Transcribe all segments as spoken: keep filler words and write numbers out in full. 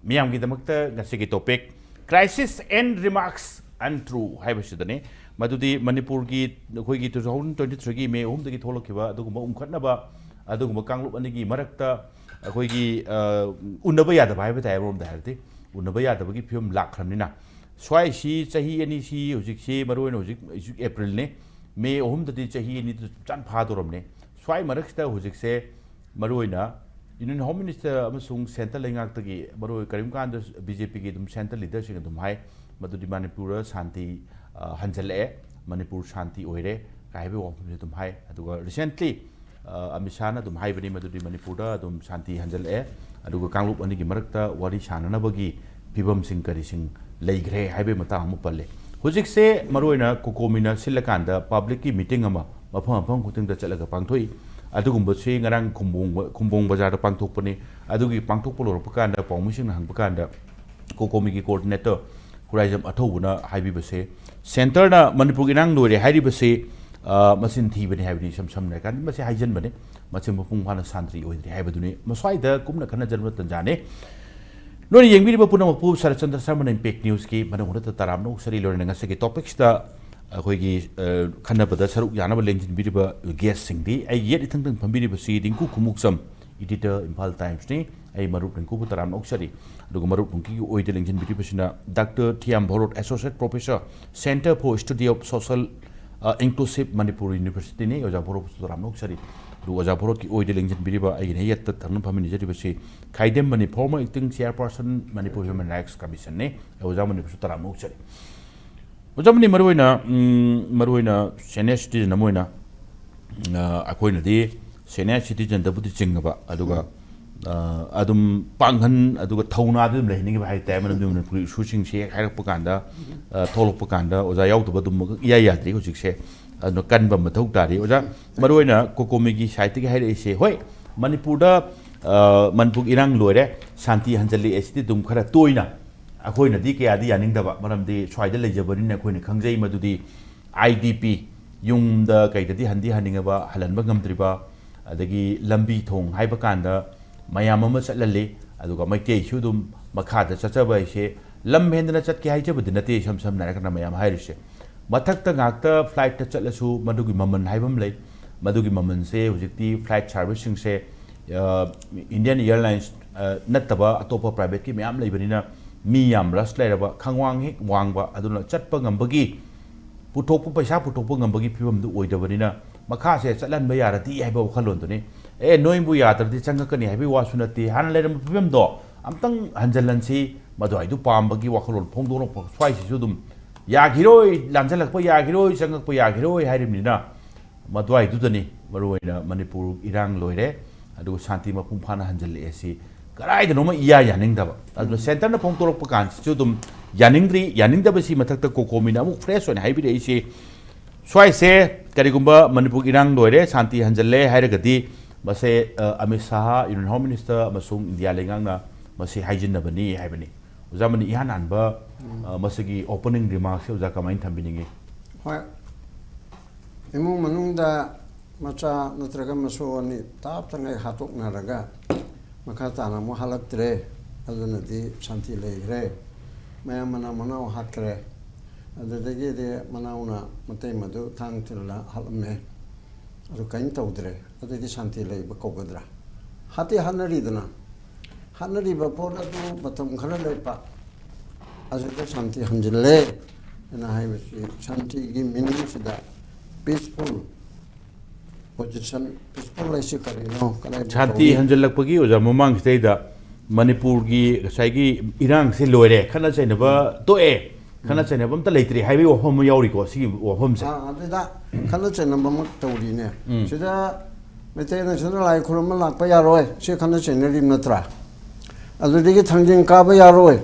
ꯃꯤꯌꯥꯝꯒꯤꯗꯃꯛꯇ ꯉꯁꯤꯒꯤ topic, crisis and remarks untrue ꯍꯥꯏꯕꯁꯤꯗꯅꯤ꯫ ꯃꯗꯨꯗꯤ ꯃꯅꯤꯄꯨꯔꯒꯤ ꯑꯩꯈꯣꯏꯒꯤ two thousand twenty threeꯒꯤ ꯃꯦ ꯑꯍꯨꯝꯗꯒꯤ ꯊꯣꯛꯂꯛꯈꯤꯕ ꯑꯗꯨꯒꯨꯝꯕ ꯎꯝꯈꯠꯅꯕ, ꯑꯗꯨꯒꯨꯝꯕ ꯀꯥꯡꯂꯨꯞ ꯑꯅꯤꯒꯤ ꯃꯔꯛꯇ ꯑꯩꯈꯣꯏꯒꯤ, ꯑ, ꯎꯅꯕ ꯌꯥꯗꯕ ꯍꯥꯏꯕ ꯇꯥꯏ, ꯑꯃꯔꯣꯝꯗ ꯍꯥꯏꯔꯗꯤ ꯎꯅꯕ ꯌꯥꯗꯕꯒꯤ ꯐꯤꯕꯝ ꯂꯥꯛꯈ꯭ꯔꯕꯅꯤꯅ, ꯁ꯭ꯋꯥꯏꯁꯤ ꯆꯍꯤ ꯑꯅꯤꯁꯤ ꯍꯧꯖꯤꯛꯁꯤ ꯃꯔꯨꯑꯣꯏꯅ ꯍꯧꯖꯤꯛ, ꯍꯧꯖꯤꯛ ꯑꯦꯄ꯭ꯔꯤꯜꯅꯤ, ꯃꯦ ꯑꯍꯨꯝꯗꯗꯤ ꯆꯍꯤ ꯑꯅꯤꯗꯨ ꯆꯞ ꯆꯥꯅ ꯐꯥꯗꯧꯔꯕꯅꯤ꯫ ꯁ꯭ꯋꯥꯏ ꯃꯔꯛꯁꯤꯗ ꯍꯧꯖꯤꯛꯁꯦ ꯃꯔꯨꯑꯣꯏꯅ Union Home Minister ꯑꯃꯁꯨꯡ centre ꯂꯩꯉꯥꯛꯇꯒꯤ ꯃꯔꯨꯑꯣꯏ ꯀꯔꯤꯒꯨꯝꯕ ꯀꯥꯟꯗ BJPꯒꯤ ꯑꯗꯨꯝ centre leaderꯁꯤꯡ ꯑꯗꯨꯝ ꯍꯥꯏ, ꯃꯗꯨꯗꯤ ꯃꯅꯤꯄꯨꯔꯗ ꯁꯥꯟꯇꯤ, ꯑ, ꯍꯟꯖꯜꯂꯛꯑꯦ, ꯃꯅꯤꯄꯨꯔ ꯁꯥꯟꯇꯤ ꯑꯣꯏꯔꯦ ꯀꯥꯏ ꯍꯥꯏꯕꯒꯤ ꯋꯥꯐꯝꯁꯦ ꯑꯗꯨꯝ ꯍꯥꯏ꯫ ꯑꯗꯨꯒ recently, ꯑ, ꯑꯃꯤꯠ ꯁꯥꯍꯅ ꯑꯗꯨꯝ ꯍꯥꯏꯕꯅꯤ, ꯃꯗꯨꯗꯤ ꯃꯅꯤꯄꯨꯔꯗ ꯑꯗꯨꯝ ꯁꯥꯟꯇꯤ ꯍꯟꯖꯜꯂꯛꯑꯦ, ꯑꯗꯨꯒ ꯀꯥꯡꯂꯨꯞ ꯑꯅꯤꯒꯤ ꯃꯔꯛꯇ ꯋꯥꯔꯤ ꯁꯥꯟꯅꯅꯕꯒꯤ ꯐꯤꯕꯝꯁꯤꯡ ꯀꯔꯤꯁꯤꯡ ꯂꯩꯈ꯭ꯔꯦ ꯍꯥꯏꯕꯒꯤ ꯃꯇꯥꯡ ꯑꯃ ꯄꯜꯂꯦ꯫ ꯍꯧꯖꯤꯛꯁꯦ ꯃꯔꯨꯑꯣꯏꯅ COCOMIꯅ ꯁꯤꯜꯂꯀꯥꯟꯗ publicꯀꯤ meeting ꯑꯃ ꯃꯐꯝ ꯃꯐꯝ ꯈꯨꯗꯤꯡꯗ ꯆꯠꯂꯒ ꯄꯥꯡꯊꯣꯛꯏ꯫ ꯑꯗꯨꯒꯨꯝꯕꯁꯤ ꯉꯔꯥꯡ ꯈꯨꯝꯕꯣꯡ, ꯈꯨꯝꯕꯣꯡ ꯕꯖꯥꯔꯗ ꯄꯥꯡꯊꯣꯛꯄꯅꯤ꯫ ꯑꯗꯨꯒꯤ ꯄꯥꯡꯊꯣꯛꯄ ꯂꯣꯏꯔꯛꯄ ꯀꯥꯟꯗ ꯄꯥꯎꯃꯤꯁꯤꯡꯅ ꯍꯪꯕ ꯀꯥꯟꯗ COCOMIꯒꯤ coordinator ꯈꯨꯔꯥꯏꯖꯝ ꯑꯊꯧꯕꯅ ꯍꯥꯏꯕꯤꯕꯁꯦ, centreꯅ ꯃꯅꯤꯄꯨꯔꯒꯤ ꯏꯔꯥꯡ ꯂꯣꯏꯔꯦ ꯍꯥꯏꯔꯤꯕꯁꯦ, ꯑ, ꯃꯆꯤꯟ ꯊꯤꯕꯅꯤ ꯍꯥꯏꯕꯅꯤ꯫ ꯏꯁꯝ ꯁꯝꯅ ꯍꯥꯏꯔꯀꯥꯟꯗ ꯃꯁꯤ ꯍꯥꯏꯖꯟꯕꯅꯤ, ꯃꯁꯤ ꯃꯄꯨꯡ ꯐꯥꯅ ꯁꯥꯟꯇꯤ ꯑꯣꯏꯗ꯭ꯔꯤ ꯍꯥꯏꯕꯗꯨꯅꯤ꯫ ꯃꯁ꯭ꯋꯥꯏꯗ ꯀꯨꯞꯅ ꯈꯟꯅꯖꯅꯕ ꯇꯟꯖꯥꯅꯤ꯫ ꯅꯣꯏꯅ ꯌꯦꯡꯕꯤꯔꯤꯕ ꯄꯨꯝꯅꯃꯛꯄꯨ ꯁꯔꯠ ꯆꯟꯗ꯭ꯔ ꯁꯔꯃꯅ Impact Newsꯀꯤ ꯃꯅꯨꯡ ꯍꯨꯠꯅ ꯇꯔꯥꯝꯅ ꯑꯣꯛꯆꯔꯤ꯫ ꯂꯣꯏꯅꯅ ꯉꯁꯤꯒꯤ topicꯁꯤꯗ ꯑꯩꯈꯣꯏꯒꯤ, ꯑ, ꯈꯟꯅꯕꯗ ꯁꯔꯨꯛ ꯌꯥꯅꯕ ꯂꯦꯡꯁꯤꯟꯕꯤꯔꯤꯕ guestꯁꯤꯡꯗꯤ, ꯑꯩꯒꯤ ꯌꯦꯠ ꯏꯊꯪ ꯊꯪ ꯐꯝꯕꯤꯔꯤꯕꯁꯤ ꯔꯤꯡꯀꯨ ꯈꯨꯃꯨꯛꯆꯝ, editor, Imphal Timesꯅꯤ꯫ ꯑꯩ ꯃꯔꯨꯞ ꯔꯤꯡꯀꯨꯕꯨ ꯇꯔꯥꯝꯅ ꯑꯣꯛꯆꯔꯤ꯫ ꯑꯗꯨꯒ ꯃꯔꯨꯞ ꯔꯤꯡꯀꯨꯒꯤ ꯑꯣꯏꯗ ꯂꯦꯡꯁꯤꯟꯕꯤꯔꯤꯕꯁꯤꯅ Doctor Thiyam ꯚꯣꯔꯣꯠ, Associate Professor, Centre for Study of Social, ꯑ, Inclusive Manipur Universityꯅꯤ꯫ ꯑꯣꯖꯥ ꯚꯣꯔꯣꯠꯄꯨꯁꯨ ꯇꯔꯥꯝꯅ ꯑꯣꯛꯆꯔꯤ꯫ ꯑꯗꯨꯒ ꯑꯣꯖꯥ ꯚꯣꯔꯣꯠꯀꯤ ꯑꯣꯏꯗ ꯂꯦꯡꯁꯤꯟꯕꯤꯔꯤꯕ ꯑꯩꯒꯤ ꯌꯦꯠꯇ ꯊꯪꯅ ꯐꯝꯃꯤꯟꯅꯖꯔꯤꯕꯁꯤ ꯈꯥꯏꯗꯦꯝꯕꯅꯤ, former acting chairperson Manipur Human Rights Commissionꯅꯤ꯫ ꯑꯣꯖꯥ ꯃꯅꯤꯄꯨꯔꯁꯨ ꯇꯔꯥꯝꯅ ꯑꯣꯛꯆꯔꯤ꯫ ꯑꯣꯖꯥ ꯃꯅꯤ, ꯃꯔꯨꯑꯣꯏꯅ, ꯎꯝ, ꯃꯔꯨꯑꯣꯏꯅ senior citizen ꯑꯃ ꯑꯣꯏꯅ, ꯑ, ꯑꯩꯈꯣꯏꯅꯗꯤ senior citizenꯗꯕꯨꯗꯤ ꯆꯤꯡꯉꯕ, ꯑꯗꯨꯒ, ꯑ, ꯑꯗꯨꯝ ꯄꯥꯡꯒꯟ, ꯑꯗꯨꯒ ꯊꯧꯅꯥꯗꯤ ꯑꯗꯨꯝ ꯂꯩꯍꯟꯅꯤꯡꯉꯤꯕ ꯍꯥꯏ ꯇꯥꯔꯦ꯫ ꯃꯔꯝꯗꯤ ꯃꯅꯤꯄꯨꯔꯒꯤ issue ꯁꯤꯡꯁꯦ ꯍꯦꯛ ꯍꯥꯏꯔꯛꯄ ꯀꯥꯟꯗ, ꯑ, ꯊꯣꯛꯂꯛꯄ ꯀꯥꯟꯗ ꯑꯣꯖꯥ ꯌꯥꯎꯗꯕ ꯑꯗꯨꯝ ꯏꯌꯥ ꯌꯥꯗ꯭ꯔꯤ ꯍꯧꯖꯤꯛꯁꯦ꯫ ꯑꯗꯨꯅ ꯀꯟꯕ ꯃꯊꯧ ꯇꯥꯔꯤ꯫ ꯑꯣꯖꯥ, ꯃꯔꯨꯑꯣꯏꯅ COCOMIꯒꯤ sideꯇꯒꯤ ꯍꯥꯏꯔꯛꯏꯁꯦ, ꯍꯣꯏ, ꯃꯅꯤꯄꯨꯔꯗ, ꯑ, ꯃꯅꯤꯄꯨꯔꯒꯤ ꯏꯔꯥꯡ ꯂꯣꯏꯔꯦ, ꯁꯥꯟꯇꯤ ꯍꯟꯖꯜꯂꯛꯑꯦ, ꯁꯤꯗꯤ ꯑꯗꯨꯝ ꯈꯔ ꯇꯣꯏꯅ ꯑꯩꯈꯣꯏꯅꯗꯤ ꯀꯌꯥꯗꯤ ꯌꯥꯅꯤꯡꯗꯕ, ꯃꯔꯝꯗꯤ ꯁ꯭ꯋꯥꯏꯗ ꯂꯩꯖꯕꯅꯤꯅ ꯑꯩꯈꯣꯏꯅ ꯈꯪꯖꯩ꯫ ꯃꯗꯨꯗꯤ IDP, ꯌꯨꯝꯗ ꯀꯩꯗꯗꯤ ꯍꯟꯗꯤ ꯍꯟꯅꯤꯡꯉꯕ, ꯍꯜꯍꯟꯕ ꯉꯝꯗ꯭ꯔꯤꯕ, ꯑꯗꯒꯤ ꯂꯝꯕꯤ ꯊꯣꯡ ꯍꯥꯏꯕ ꯀꯥꯟꯗ ꯃꯌꯥꯝ ꯑꯃ ꯆꯠꯍꯜꯂꯤ, ꯑꯗꯨꯒ ꯃꯩꯇꯩꯁꯨ ꯑꯗꯨꯝ ꯃꯈꯥꯗ ꯆꯠꯆꯕ ꯍꯥꯏꯁꯦ ꯂꯝ ꯍꯦꯟꯗꯅ ꯆꯠꯀꯦ ꯍꯥꯏꯖꯕꯗꯤ ꯅꯠꯇꯦ, ꯏꯁꯝ ꯁꯝꯅ ꯍꯥꯏꯔꯒꯅ ꯃꯌꯥꯝ ꯍꯥꯏꯔꯤꯁꯦ꯫ ꯃꯊꯛꯇ ꯉꯥꯛꯇ ꯐ꯭ꯂꯥꯏꯠꯇ ꯆꯠꯂꯁꯨ ꯃꯗꯨꯒꯤ ꯃꯃꯜ ꯍꯥꯏꯕ ꯑꯃ ꯂꯩ꯫ ꯃꯗꯨꯒꯤ ꯃꯃꯜꯁꯦ ꯍꯧꯖꯤꯛꯇꯤ ꯐ꯭ꯂꯥꯏꯠ ꯁꯥꯔꯚꯤꯁꯁꯤꯡꯁꯦ, ꯑ, ꯏꯟꯗꯤꯌꯟ ꯑꯦꯌꯔꯂꯥꯏꯟꯁ, ꯑ, ꯅꯠꯇꯕ ꯑꯇꯣꯞꯄ ꯄ꯭ꯔꯥꯏꯚꯦꯠꯀꯤ ꯃꯌꯥꯝ ꯂꯩꯕꯅꯤꯅ ꯃꯤ ꯌꯥꯝ ꯔꯁ ꯂꯩꯔꯕ, ꯈꯪꯋꯥꯡ ꯍꯦꯛ ꯋꯥꯡꯕ, ꯑꯗꯨꯅ ꯆꯠꯄ ꯉꯝꯕꯒꯤ, ꯄꯨꯊꯣꯛꯄ, ꯄꯩꯁꯥ ꯄꯨꯊꯣꯛꯄ ꯉꯝꯕꯒꯤ ꯐꯤꯕꯝꯗꯨ ꯑꯣꯏꯗꯕꯅꯤꯅ ꯃꯈꯥꯁꯦ ꯆꯠꯍꯟꯕ ꯌꯥꯔꯗꯤ ꯍꯥꯏꯕ ꯋꯥꯈꯜꯂꯣꯟꯗꯨꯅꯤ꯫ ꯑꯦ, ꯅꯣꯏꯕꯨ ꯌꯥꯗ꯭ꯔꯗꯤ ꯆꯪꯉꯛꯀꯅꯤ ꯍꯥꯏꯕꯒꯤ ꯋꯥꯁꯨ ꯅꯠꯇꯦ꯫ ꯍꯥꯟꯅ ꯂꯩꯔꯝꯕ ꯐꯤꯕꯝꯗꯣ ꯑꯝꯇꯪ ꯍꯟꯖꯤꯜꯍꯟꯁꯤ, ꯃꯗꯨꯋꯥꯏꯗꯨ ꯄꯥꯝꯕꯒꯤ ꯋꯥꯈꯜꯂꯣꯟ ꯐꯣꯡꯗꯣꯔꯛꯄ ꯁ꯭ꯋꯥꯏꯁꯤꯁꯨ ꯑꯗꯨꯝ ꯌꯥꯈꯤꯔꯣꯏ, ꯂꯥꯟꯖꯜꯂꯛꯄ ꯌꯥꯈꯤꯔꯣꯏ, ꯆꯪꯉꯛꯄ ꯌꯥꯈꯤꯔꯣꯏ ꯍꯥꯏꯔꯤꯕꯅꯤꯅ ꯃꯗꯨꯋꯥꯏꯗꯨꯗꯅꯤ ꯃꯔꯨꯑꯣꯏꯅ ꯃꯅꯤꯄꯨꯔ ꯏꯔꯥꯡ ꯂꯣꯏꯔꯦ, ꯑꯗꯨꯒ ꯁꯥꯟꯇꯤ ꯃꯄꯨꯡ ꯐꯥꯅ ꯍꯟꯖꯤꯜꯂꯛꯑꯦ ꯁꯤ ꯀꯗꯥꯏꯗꯅꯣꯃ ꯏꯌꯥ ꯌꯥꯅꯤꯡꯗꯕ꯫ ꯑꯗꯨꯅ ꯎꯝ꯫ ꯁꯦꯟꯇꯔꯅ ꯐꯣꯡꯗꯣꯔꯛꯄ ꯀꯥꯟꯁꯤꯁꯨ ꯑꯗꯨꯝ ꯌꯥꯅꯤꯡꯗ꯭ꯔꯤ, ꯌꯥꯅꯤꯡꯗꯕꯁꯤ ꯃꯊꯛꯇ ꯀꯣꯀꯣꯃꯤꯅ ꯑꯃꯨꯛ ꯐ꯭ꯔꯦꯁ ꯑꯣꯏꯅ ꯍꯥꯏꯕꯤꯔꯛꯏꯁꯤ, ꯁ꯭ꯋꯥꯏꯁꯦ ꯀꯔꯤꯒꯨꯝꯕ ꯃꯅꯤꯄꯨꯔ ꯏꯔꯥꯡ ꯂꯣꯏꯔꯦ, ꯁꯥꯟꯇꯤ ꯍꯟꯖꯤꯜꯂꯦ ꯍꯥꯏꯔꯒꯗꯤ ꯃꯁꯦ, ꯑ, Amit Shah, union home minister ꯑꯃꯁꯨꯡ ꯏꯟꯗꯤꯌꯥ ꯂꯩꯉꯥꯛꯅ ꯃꯁꯤ ꯍꯥꯏꯖꯤꯟꯅꯕꯅꯤ ꯍꯥꯏꯕꯅꯤ꯫ ꯑꯣꯖꯥ ꯃꯅꯤ ꯏꯍꯥꯟ ꯍꯥꯟꯕ, ꯎꯝ꯫ ꯑ, ꯃꯁꯤꯒꯤ ꯑꯣꯄꯅꯤꯡ ꯔꯤꯃꯥꯔꯛꯁꯦ ꯑꯣꯖꯥ ꯀꯃꯥꯏꯅ ꯊꯝꯕꯤꯅꯤꯡꯉꯤ? ꯍꯣꯏ, ꯏꯃꯨꯡ ꯃꯅꯨꯡꯗ ꯃꯆꯥ ꯅꯠꯇ꯭ꯔꯒ ꯃꯁꯨ ꯑꯅꯤ ꯇꯥꯞꯇꯉꯩ ꯍꯥꯠꯇꯣꯛꯅꯔꯒ ꯃꯈꯥ ꯇꯥꯅ ꯑꯃꯨꯛ ꯍꯜꯂꯛꯇ꯭ꯔꯦ꯫ ꯑꯗꯨꯅꯗꯤ ꯁꯥꯟꯇꯤ ꯂꯩꯈ꯭ꯔꯦ꯫ ꯃꯌꯥꯝ ꯃꯅꯥꯎ ꯃꯅꯥꯎ ꯍꯥꯠꯈ꯭ꯔꯦ꯫ ꯑꯗꯨꯗꯒꯤꯗꯤ ꯃꯅꯥꯎꯅ ꯃꯇꯩ ꯃꯗꯨ ꯊꯥꯡ ꯊꯤꯜꯂ ꯍꯥꯠꯂꯝꯃꯦ꯫ ꯑꯗꯨ ꯀꯔꯤꯝ ꯇꯧꯗ꯭ꯔꯦ꯫ ꯑꯗꯨꯗꯤ ꯁꯥꯟꯇꯤ ꯂꯩꯕ ꯀꯧꯒꯗ꯭ꯔꯥ? ꯍꯥꯠꯇꯤ ꯍꯥꯠꯅꯔꯤꯗꯅ꯫ ꯍꯥꯠꯅꯔꯤꯕ ꯄꯣꯠ ꯑꯗꯨ ꯃꯇꯝ ꯈꯔ ꯂꯦꯞꯄ, ꯑꯁꯤꯗ ꯁꯥꯟꯇꯤ ꯍꯟꯖꯤꯜꯂꯦ ꯍꯥꯏꯅ ꯍꯥꯏꯕꯁꯤ, ꯁꯥꯟꯇꯤꯒꯤ ꯃꯤꯅꯤꯡꯁꯤꯗ peaceful position, peaceful ꯍꯥꯏꯁꯤ ꯀꯔꯤꯅꯣ? ꯀꯗꯥꯏꯗ ꯁꯥꯟꯇꯤ ꯇꯧꯅꯤ? ꯍꯟꯖꯤꯜꯂꯛꯄꯒꯤ, ꯑꯣꯖꯥ, ꯃꯃꯥꯡꯁꯤꯗꯩꯗ ꯃꯅꯤꯄꯨꯔꯒꯤ ꯉꯁꯥꯏꯒꯤ ꯏꯔꯥꯡꯁꯤ ꯂꯣꯏꯔꯦ, ꯈꯠꯅ ꯆꯩꯅꯕ ꯇꯣꯛꯑꯦ, ꯈꯠꯅ ꯎꯝ꯫ ꯆꯩꯅꯕ ꯑꯝꯇ ꯂꯩꯇ꯭ꯔꯦ ꯍꯥꯏꯕꯒꯤ ꯋꯥꯐꯝ ꯑꯃ ꯌꯥꯎꯔꯤꯀꯣ, ꯁꯤꯒꯤ ꯋꯥꯐꯝꯁꯦ꯫ ꯑꯥ, ꯑꯗꯨꯗ ꯈꯠꯅ ꯆꯩꯅꯕꯃꯛ ꯇꯧꯔꯤꯅꯦ꯫ ꯎꯝ꯫ ꯁꯤꯗ ꯃꯩꯇꯩꯅ ꯁꯤꯗ ꯂꯥꯏ ꯈꯨꯔꯨꯝꯕ ꯂꯥꯛꯄ ꯌꯥꯔꯣꯏ, ꯁꯤ ꯈꯠꯅ ꯆꯩꯅꯔꯤꯕ ꯅꯠꯇ꯭ꯔꯥ? ꯑꯗꯨꯗꯒꯤ ꯊꯥꯡꯖꯤꯡ ꯀꯥꯕ ꯌꯥꯔꯣꯏ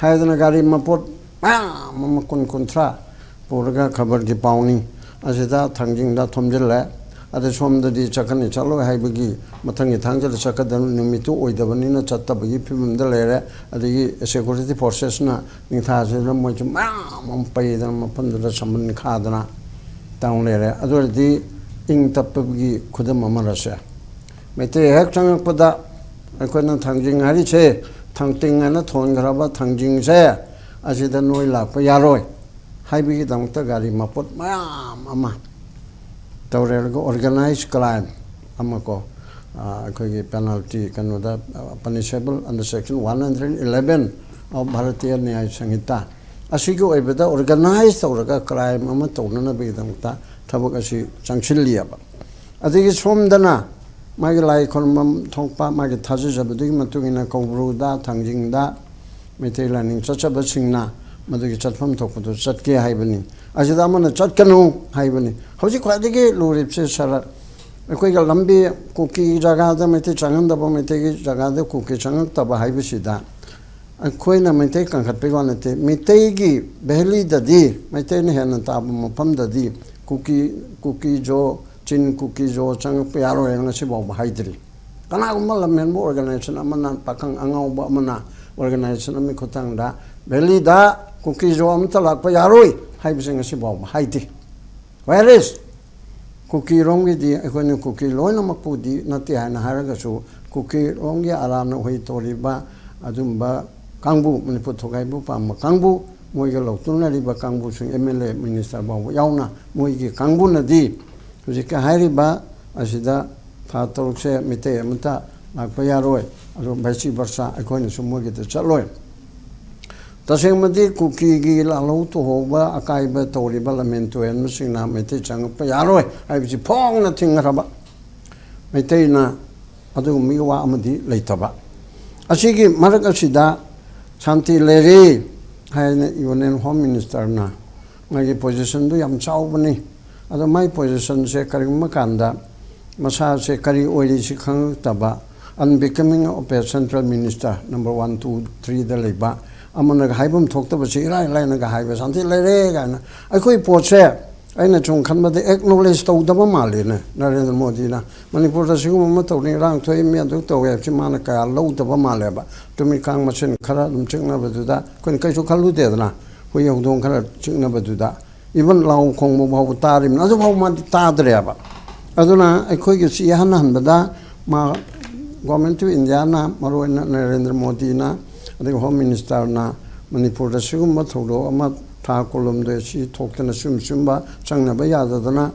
ꯍꯥꯏꯗꯅ ꯒꯥꯔꯤ ꯃꯄꯣꯠ ꯃꯌꯥꯝ ꯑꯃ ꯀꯨꯟ ꯀꯨꯟꯊ꯭ꯔꯥ ꯄꯨꯔꯒ ꯈꯕꯔꯒꯤ ꯄꯥꯎꯅꯤ ꯑꯁꯤꯗ ꯊꯥꯡꯖꯤꯡꯗ ꯊꯣꯝꯖꯤꯜꯂꯦ꯫ ꯑꯗ ꯁꯣꯝꯗꯗꯤ ꯆꯠꯀꯅꯤ ꯆꯠꯂꯣꯏ ꯍꯥꯏꯕꯒꯤ ꯃꯊꯪꯒꯤ ꯊꯥꯡꯖꯗ ꯆꯠꯀꯗꯕ ꯅꯨꯃꯤꯠꯇꯨ ꯑꯣꯏꯗꯕꯅꯤꯅ ꯆꯠꯇꯕꯒꯤ ꯐꯤꯕꯝꯗ ꯂꯩꯔꯦ꯫ ꯑꯗꯒꯤ security forcesꯅ ꯅꯤꯡꯊꯥꯁꯤꯗ ꯃꯣꯏꯁꯨ ꯃꯌꯥꯝ ꯑꯃ ꯄꯩꯗꯅ ꯃꯐꯝꯗꯨꯗ ꯁꯝꯕꯟ ꯈꯥꯗꯅ ꯇꯧ ꯂꯩꯔꯦ꯫ ꯑꯗꯨ ꯑꯣꯏꯔꯗꯤ ꯏꯪ ꯇꯞꯄꯒꯤ ꯈꯨꯗꯝ ꯑꯃꯔꯁꯦ꯫ ꯃꯩꯇꯩ ꯍꯦꯛ ꯆꯪꯉꯛꯄꯗ ꯑꯩꯈꯣꯏꯅ ꯊꯥꯡꯖꯤꯡ ꯍꯥꯏꯔꯤꯁꯦ, ꯊꯥꯡꯇꯤꯡ ꯍꯥꯏꯅ ꯊꯣꯟꯈ꯭ꯔꯕ ꯊꯥꯡꯖꯤꯡꯁꯦ, ꯑꯁꯤꯗ ꯅꯣꯏ ꯂꯥꯛꯄ ꯌꯥꯔꯣꯏ ꯍꯥꯏꯕꯒꯤꯗꯃꯛꯇ ꯒꯥꯔꯤ ꯃꯄꯣꯠ ꯃꯌꯥꯝ ꯑꯃ ꯇꯧꯔꯦ꯫ ꯑꯗꯨꯒ organized crime ꯑꯃꯀꯣ, ꯑꯩꯈꯣꯏꯒꯤ penalty ꯀꯩꯅꯣꯗ, punishable under section one hundred eleven of Bharatiya Nyaya Sanhita, ꯑꯁꯤꯒꯤ ꯑꯣꯏꯕꯗ organize ꯇꯧꯔꯒ crime ꯑꯃ ꯇꯧꯅꯅꯕꯒꯤꯗꯃꯛꯇ ꯊꯕꯛ ꯑꯁꯤ ꯆꯪꯁꯤꯜꯂꯤꯑꯕ꯫ ꯑꯗꯒꯤ ꯁꯣꯝꯗꯅ ꯃꯥꯒꯤ ꯂꯥꯏ ꯈꯨꯔꯨꯝꯐꯝ ꯊꯣꯛꯄ, ꯃꯥꯒꯤ ꯊꯥꯖꯖꯕꯗꯨꯒꯤ ꯃꯇꯨꯡ ꯏꯟꯅ ꯀꯧꯕ꯭ꯔꯨꯗ, ꯊꯥꯡꯖꯤꯡꯗ ꯃꯩꯇꯩ ꯂꯥꯏꯅꯤꯡ ꯆꯠꯆꯕꯁꯤꯡꯅ ꯃꯗꯨꯒꯤ ꯆꯠꯐꯝ ꯊꯣꯛꯄꯗꯨ ꯆꯠꯀꯦ ꯍꯥꯏꯕꯅꯤ꯫ ꯑꯁꯤꯗ ꯑꯃꯅ ꯆꯠꯀꯅꯨ ꯍꯥꯏꯕꯅꯤ꯫ ꯍꯧꯖꯤꯛ ꯈ꯭ꯋꯥꯏꯗꯒꯤ ꯂꯨꯔꯤꯕꯁꯦ ꯁꯔꯠ, ꯑꯩꯈꯣꯏꯒ ꯂꯝꯕꯤ, ꯀꯨꯀꯤ ꯖꯒꯥꯗ ꯃꯩꯇꯩ ꯆꯪꯍꯟꯗꯕ, ꯃꯩꯇꯩꯒꯤ ꯖꯒꯥꯗ ꯀꯨꯀꯤ ꯆꯪꯉꯛꯇꯕ ꯍꯥꯏꯕꯁꯤꯗ ꯑꯩꯈꯣꯏꯅ ꯃꯩꯇꯩ ꯀꯟꯈꯠꯄꯒꯤ ꯋꯥ ꯅꯠꯇꯦ꯫ ꯃꯩꯇꯩꯒꯤ ꯚꯦꯂꯤꯗꯗꯤ, ꯃꯩꯇꯩꯅ ꯍꯦꯟꯅ ꯇꯥꯕ ꯃꯐꯝꯗꯗꯤ ꯀꯨꯀꯤ, ꯀꯨꯀꯤ ꯖꯣ, ꯆꯤꯟ ꯀꯨꯀꯤ ꯖꯣ ꯆꯪꯉꯛꯄ ꯌꯥꯔꯣꯏꯅ ꯉꯁꯤ ꯐꯥꯎꯕ ꯍꯥꯏꯗ꯭ꯔꯤ꯫ ꯀꯅꯥꯒꯨꯝꯕ ꯂꯝꯍꯦꯟꯕ organization ꯑꯃꯅ, ꯄꯥꯈꯪ ꯑꯉꯥꯎꯕ ꯑꯃꯅ organization ꯑꯃꯒꯤ ꯈꯨꯠꯊꯥꯡꯗ ꯚꯦꯂꯤꯗ ꯀꯨꯀꯤ ꯖꯣ ꯑꯃꯠꯇ ꯂꯥꯛꯄ ꯌꯥꯔꯣꯏ ꯍꯥꯏꯕꯁꯤ ꯉꯁꯤ ꯐꯥꯎꯕ ꯍꯥꯏꯗꯦ꯫ Where is? ꯀꯨꯀꯤꯔꯣꯝꯒꯤꯗꯤ ꯑꯩꯈꯣꯏꯅ ꯀꯨꯀꯤ ꯂꯣꯏꯅꯃꯛꯄꯨꯗꯤ ꯅꯠꯇꯦ ꯍꯥꯏꯅ ꯍꯥꯏꯔꯒꯁꯨ, ꯀꯨꯀꯤꯔꯣꯝꯒꯤ ꯑꯔꯥꯟꯅ ꯎꯍꯩ ꯇꯧꯔꯤꯕ ꯑꯗꯨꯝꯕ ꯀꯥꯡꯕꯨ, ꯃꯅꯤꯄꯨꯔ ꯊꯨꯒꯥꯏꯕ ꯄꯥꯝꯕ ꯀꯥꯡꯕꯨ, ꯃꯣꯏꯒ ꯂꯧꯇꯨꯅꯔꯤꯕ ꯀꯥꯡꯕꯨꯁꯤꯡ, M L A, minister ꯐꯥꯎꯕ ꯌꯥꯎꯅ, ꯃꯣꯏꯒꯤ ꯀꯥꯡꯕꯨꯅꯗꯤ ꯍꯧꯖꯤꯛꯀꯤ ꯍꯥꯏꯔꯤꯕ ꯑꯁꯤꯗ ꯊꯥ ꯇꯔꯨꯛꯁꯦ ꯃꯤꯇꯩ ꯑꯃꯠꯇ ꯂꯥꯛꯄ ꯌꯥꯔꯣꯏ꯫ ꯑꯗꯣ vice versa ꯑꯩꯈꯣꯏꯅꯁꯨ ꯃꯣꯏꯒꯤꯗ ꯆꯠꯂꯣꯏ꯫ ꯇꯁꯦꯡꯕꯗꯤ ꯀꯨꯀꯤꯒꯤ ꯂꯥꯜꯍꯧ ꯇꯨꯍꯧꯕ ꯑꯀꯥꯏꯕ ꯇꯧꯔꯤꯕ ꯂꯝꯍꯦꯟ ꯇꯨꯍꯦꯟꯕꯁꯤꯡꯅ ꯃꯩꯇꯩ ꯆꯪꯉꯛꯄ ꯌꯥꯔꯣꯏ ꯍꯥꯏꯕꯁꯤ ꯐꯣꯡꯅ ꯊꯤꯡꯈ꯭ꯔꯕ꯫ ꯃꯩꯇꯩꯅ ꯑꯗꯨꯒꯨꯝꯕꯒꯤ ꯋꯥ ꯑꯃꯗꯤ ꯂꯩꯇꯕ꯫ ꯑꯁꯤꯒꯤ ꯃꯔꯛ ꯑꯁꯤꯗ ꯁꯥꯟꯇꯤ ꯂꯩꯔꯦ ꯍꯥꯏꯅ Union Home Ministerꯅ, ꯃꯥꯒꯤ positionꯗꯨ ꯌꯥꯝ ꯆꯥꯎꯕꯅꯤ꯫ ꯑꯗꯣ ꯃꯥꯒꯤ positionꯁꯦ ꯀꯔꯤꯒꯨꯝꯕ ꯀꯥꯟꯗ ꯃꯁꯥꯁꯦ ꯀꯔꯤ ꯑꯣꯏꯔꯤꯁꯤ ꯈꯪꯉꯛꯇꯕ, unbecoming of a central minister, number one, two, threeꯗ ꯂꯩꯕ ꯑꯃꯅꯒ ꯍꯥꯏꯐꯝ ꯊꯣꯛꯇꯕꯁꯤ ꯏꯔꯥꯏ ꯂꯥꯏꯅꯒ ꯍꯥꯏꯕ, ꯁꯥꯟꯇꯤ ꯂꯩꯔꯦ ꯀꯥꯏꯅ꯫ ꯑꯩꯈꯣꯏ ꯄꯣꯠꯁꯦ ꯑꯩꯅ ꯁꯨꯝ ꯈꯟꯕꯗ acknowledge ꯇꯧꯗꯕ ꯃꯥꯜꯂꯦꯅꯦ ꯅꯔꯦꯟꯗ꯭ꯔ ꯃꯣꯗꯤꯅ꯫ ꯃꯅꯤꯄꯨꯔꯗ ꯁꯤꯒꯨꯝꯕ ꯑꯃ ꯇꯧꯅꯤ, ꯏꯔꯥꯡ ꯊꯣꯛꯏ, ꯃꯤ ꯑꯗꯨ ꯇꯧꯋꯦ ꯍꯥꯏꯕꯁꯤ ꯃꯥꯅ ꯀꯌꯥ ꯂꯧꯗꯕ ꯃꯥꯜꯂꯦꯕ꯫ ꯇꯨꯃꯤꯀꯥꯡ ꯃꯁꯦꯟ ꯈꯔ ꯑꯗꯨꯝ ꯆꯤꯛꯅꯕꯗꯨꯗ ꯑꯩꯈꯣꯏꯅ ꯀꯩꯁꯨ ꯈꯜꯂꯨꯗꯦꯗꯅ, ꯍꯨꯏ ꯍꯧꯗꯣꯡ ꯈꯔ ꯆꯤꯛꯅꯕꯗꯨꯗ꯫ Even ꯂꯥꯎ ꯈꯣꯡꯕ ꯐꯥꯎꯕ ꯇꯥꯔꯤꯕꯅꯤ, ꯑꯗꯨꯐꯥꯎ ꯃꯥꯗꯤ ꯇꯥꯗ꯭ꯔꯦꯕ꯫ ꯑꯗꯨꯅ ꯑꯩꯈꯣꯏꯒꯤ ꯁꯤ ꯏꯍꯟ ꯍꯟꯕꯗ ꯃꯥ Government of Indiaꯅ, ꯃꯔꯨꯑꯣꯏꯅ ꯅꯔꯦꯟꯗ꯭ꯔ ꯃꯣꯗꯤꯅ, ꯑꯗꯒꯤ Home Ministerꯅ ꯃꯅꯤꯄꯨꯔꯗ ꯁꯤꯒꯨꯝꯕ ꯊꯧꯗꯣꯛ ꯑꯃ ꯊꯥ ꯀꯨꯟꯍꯨꯝꯗꯣꯏ ꯑꯁꯤ ꯊꯣꯛꯇꯅ ꯁꯨꯝ ꯁꯨꯝꯕ ꯆꯪꯅꯕ ꯌꯥꯗꯗꯅ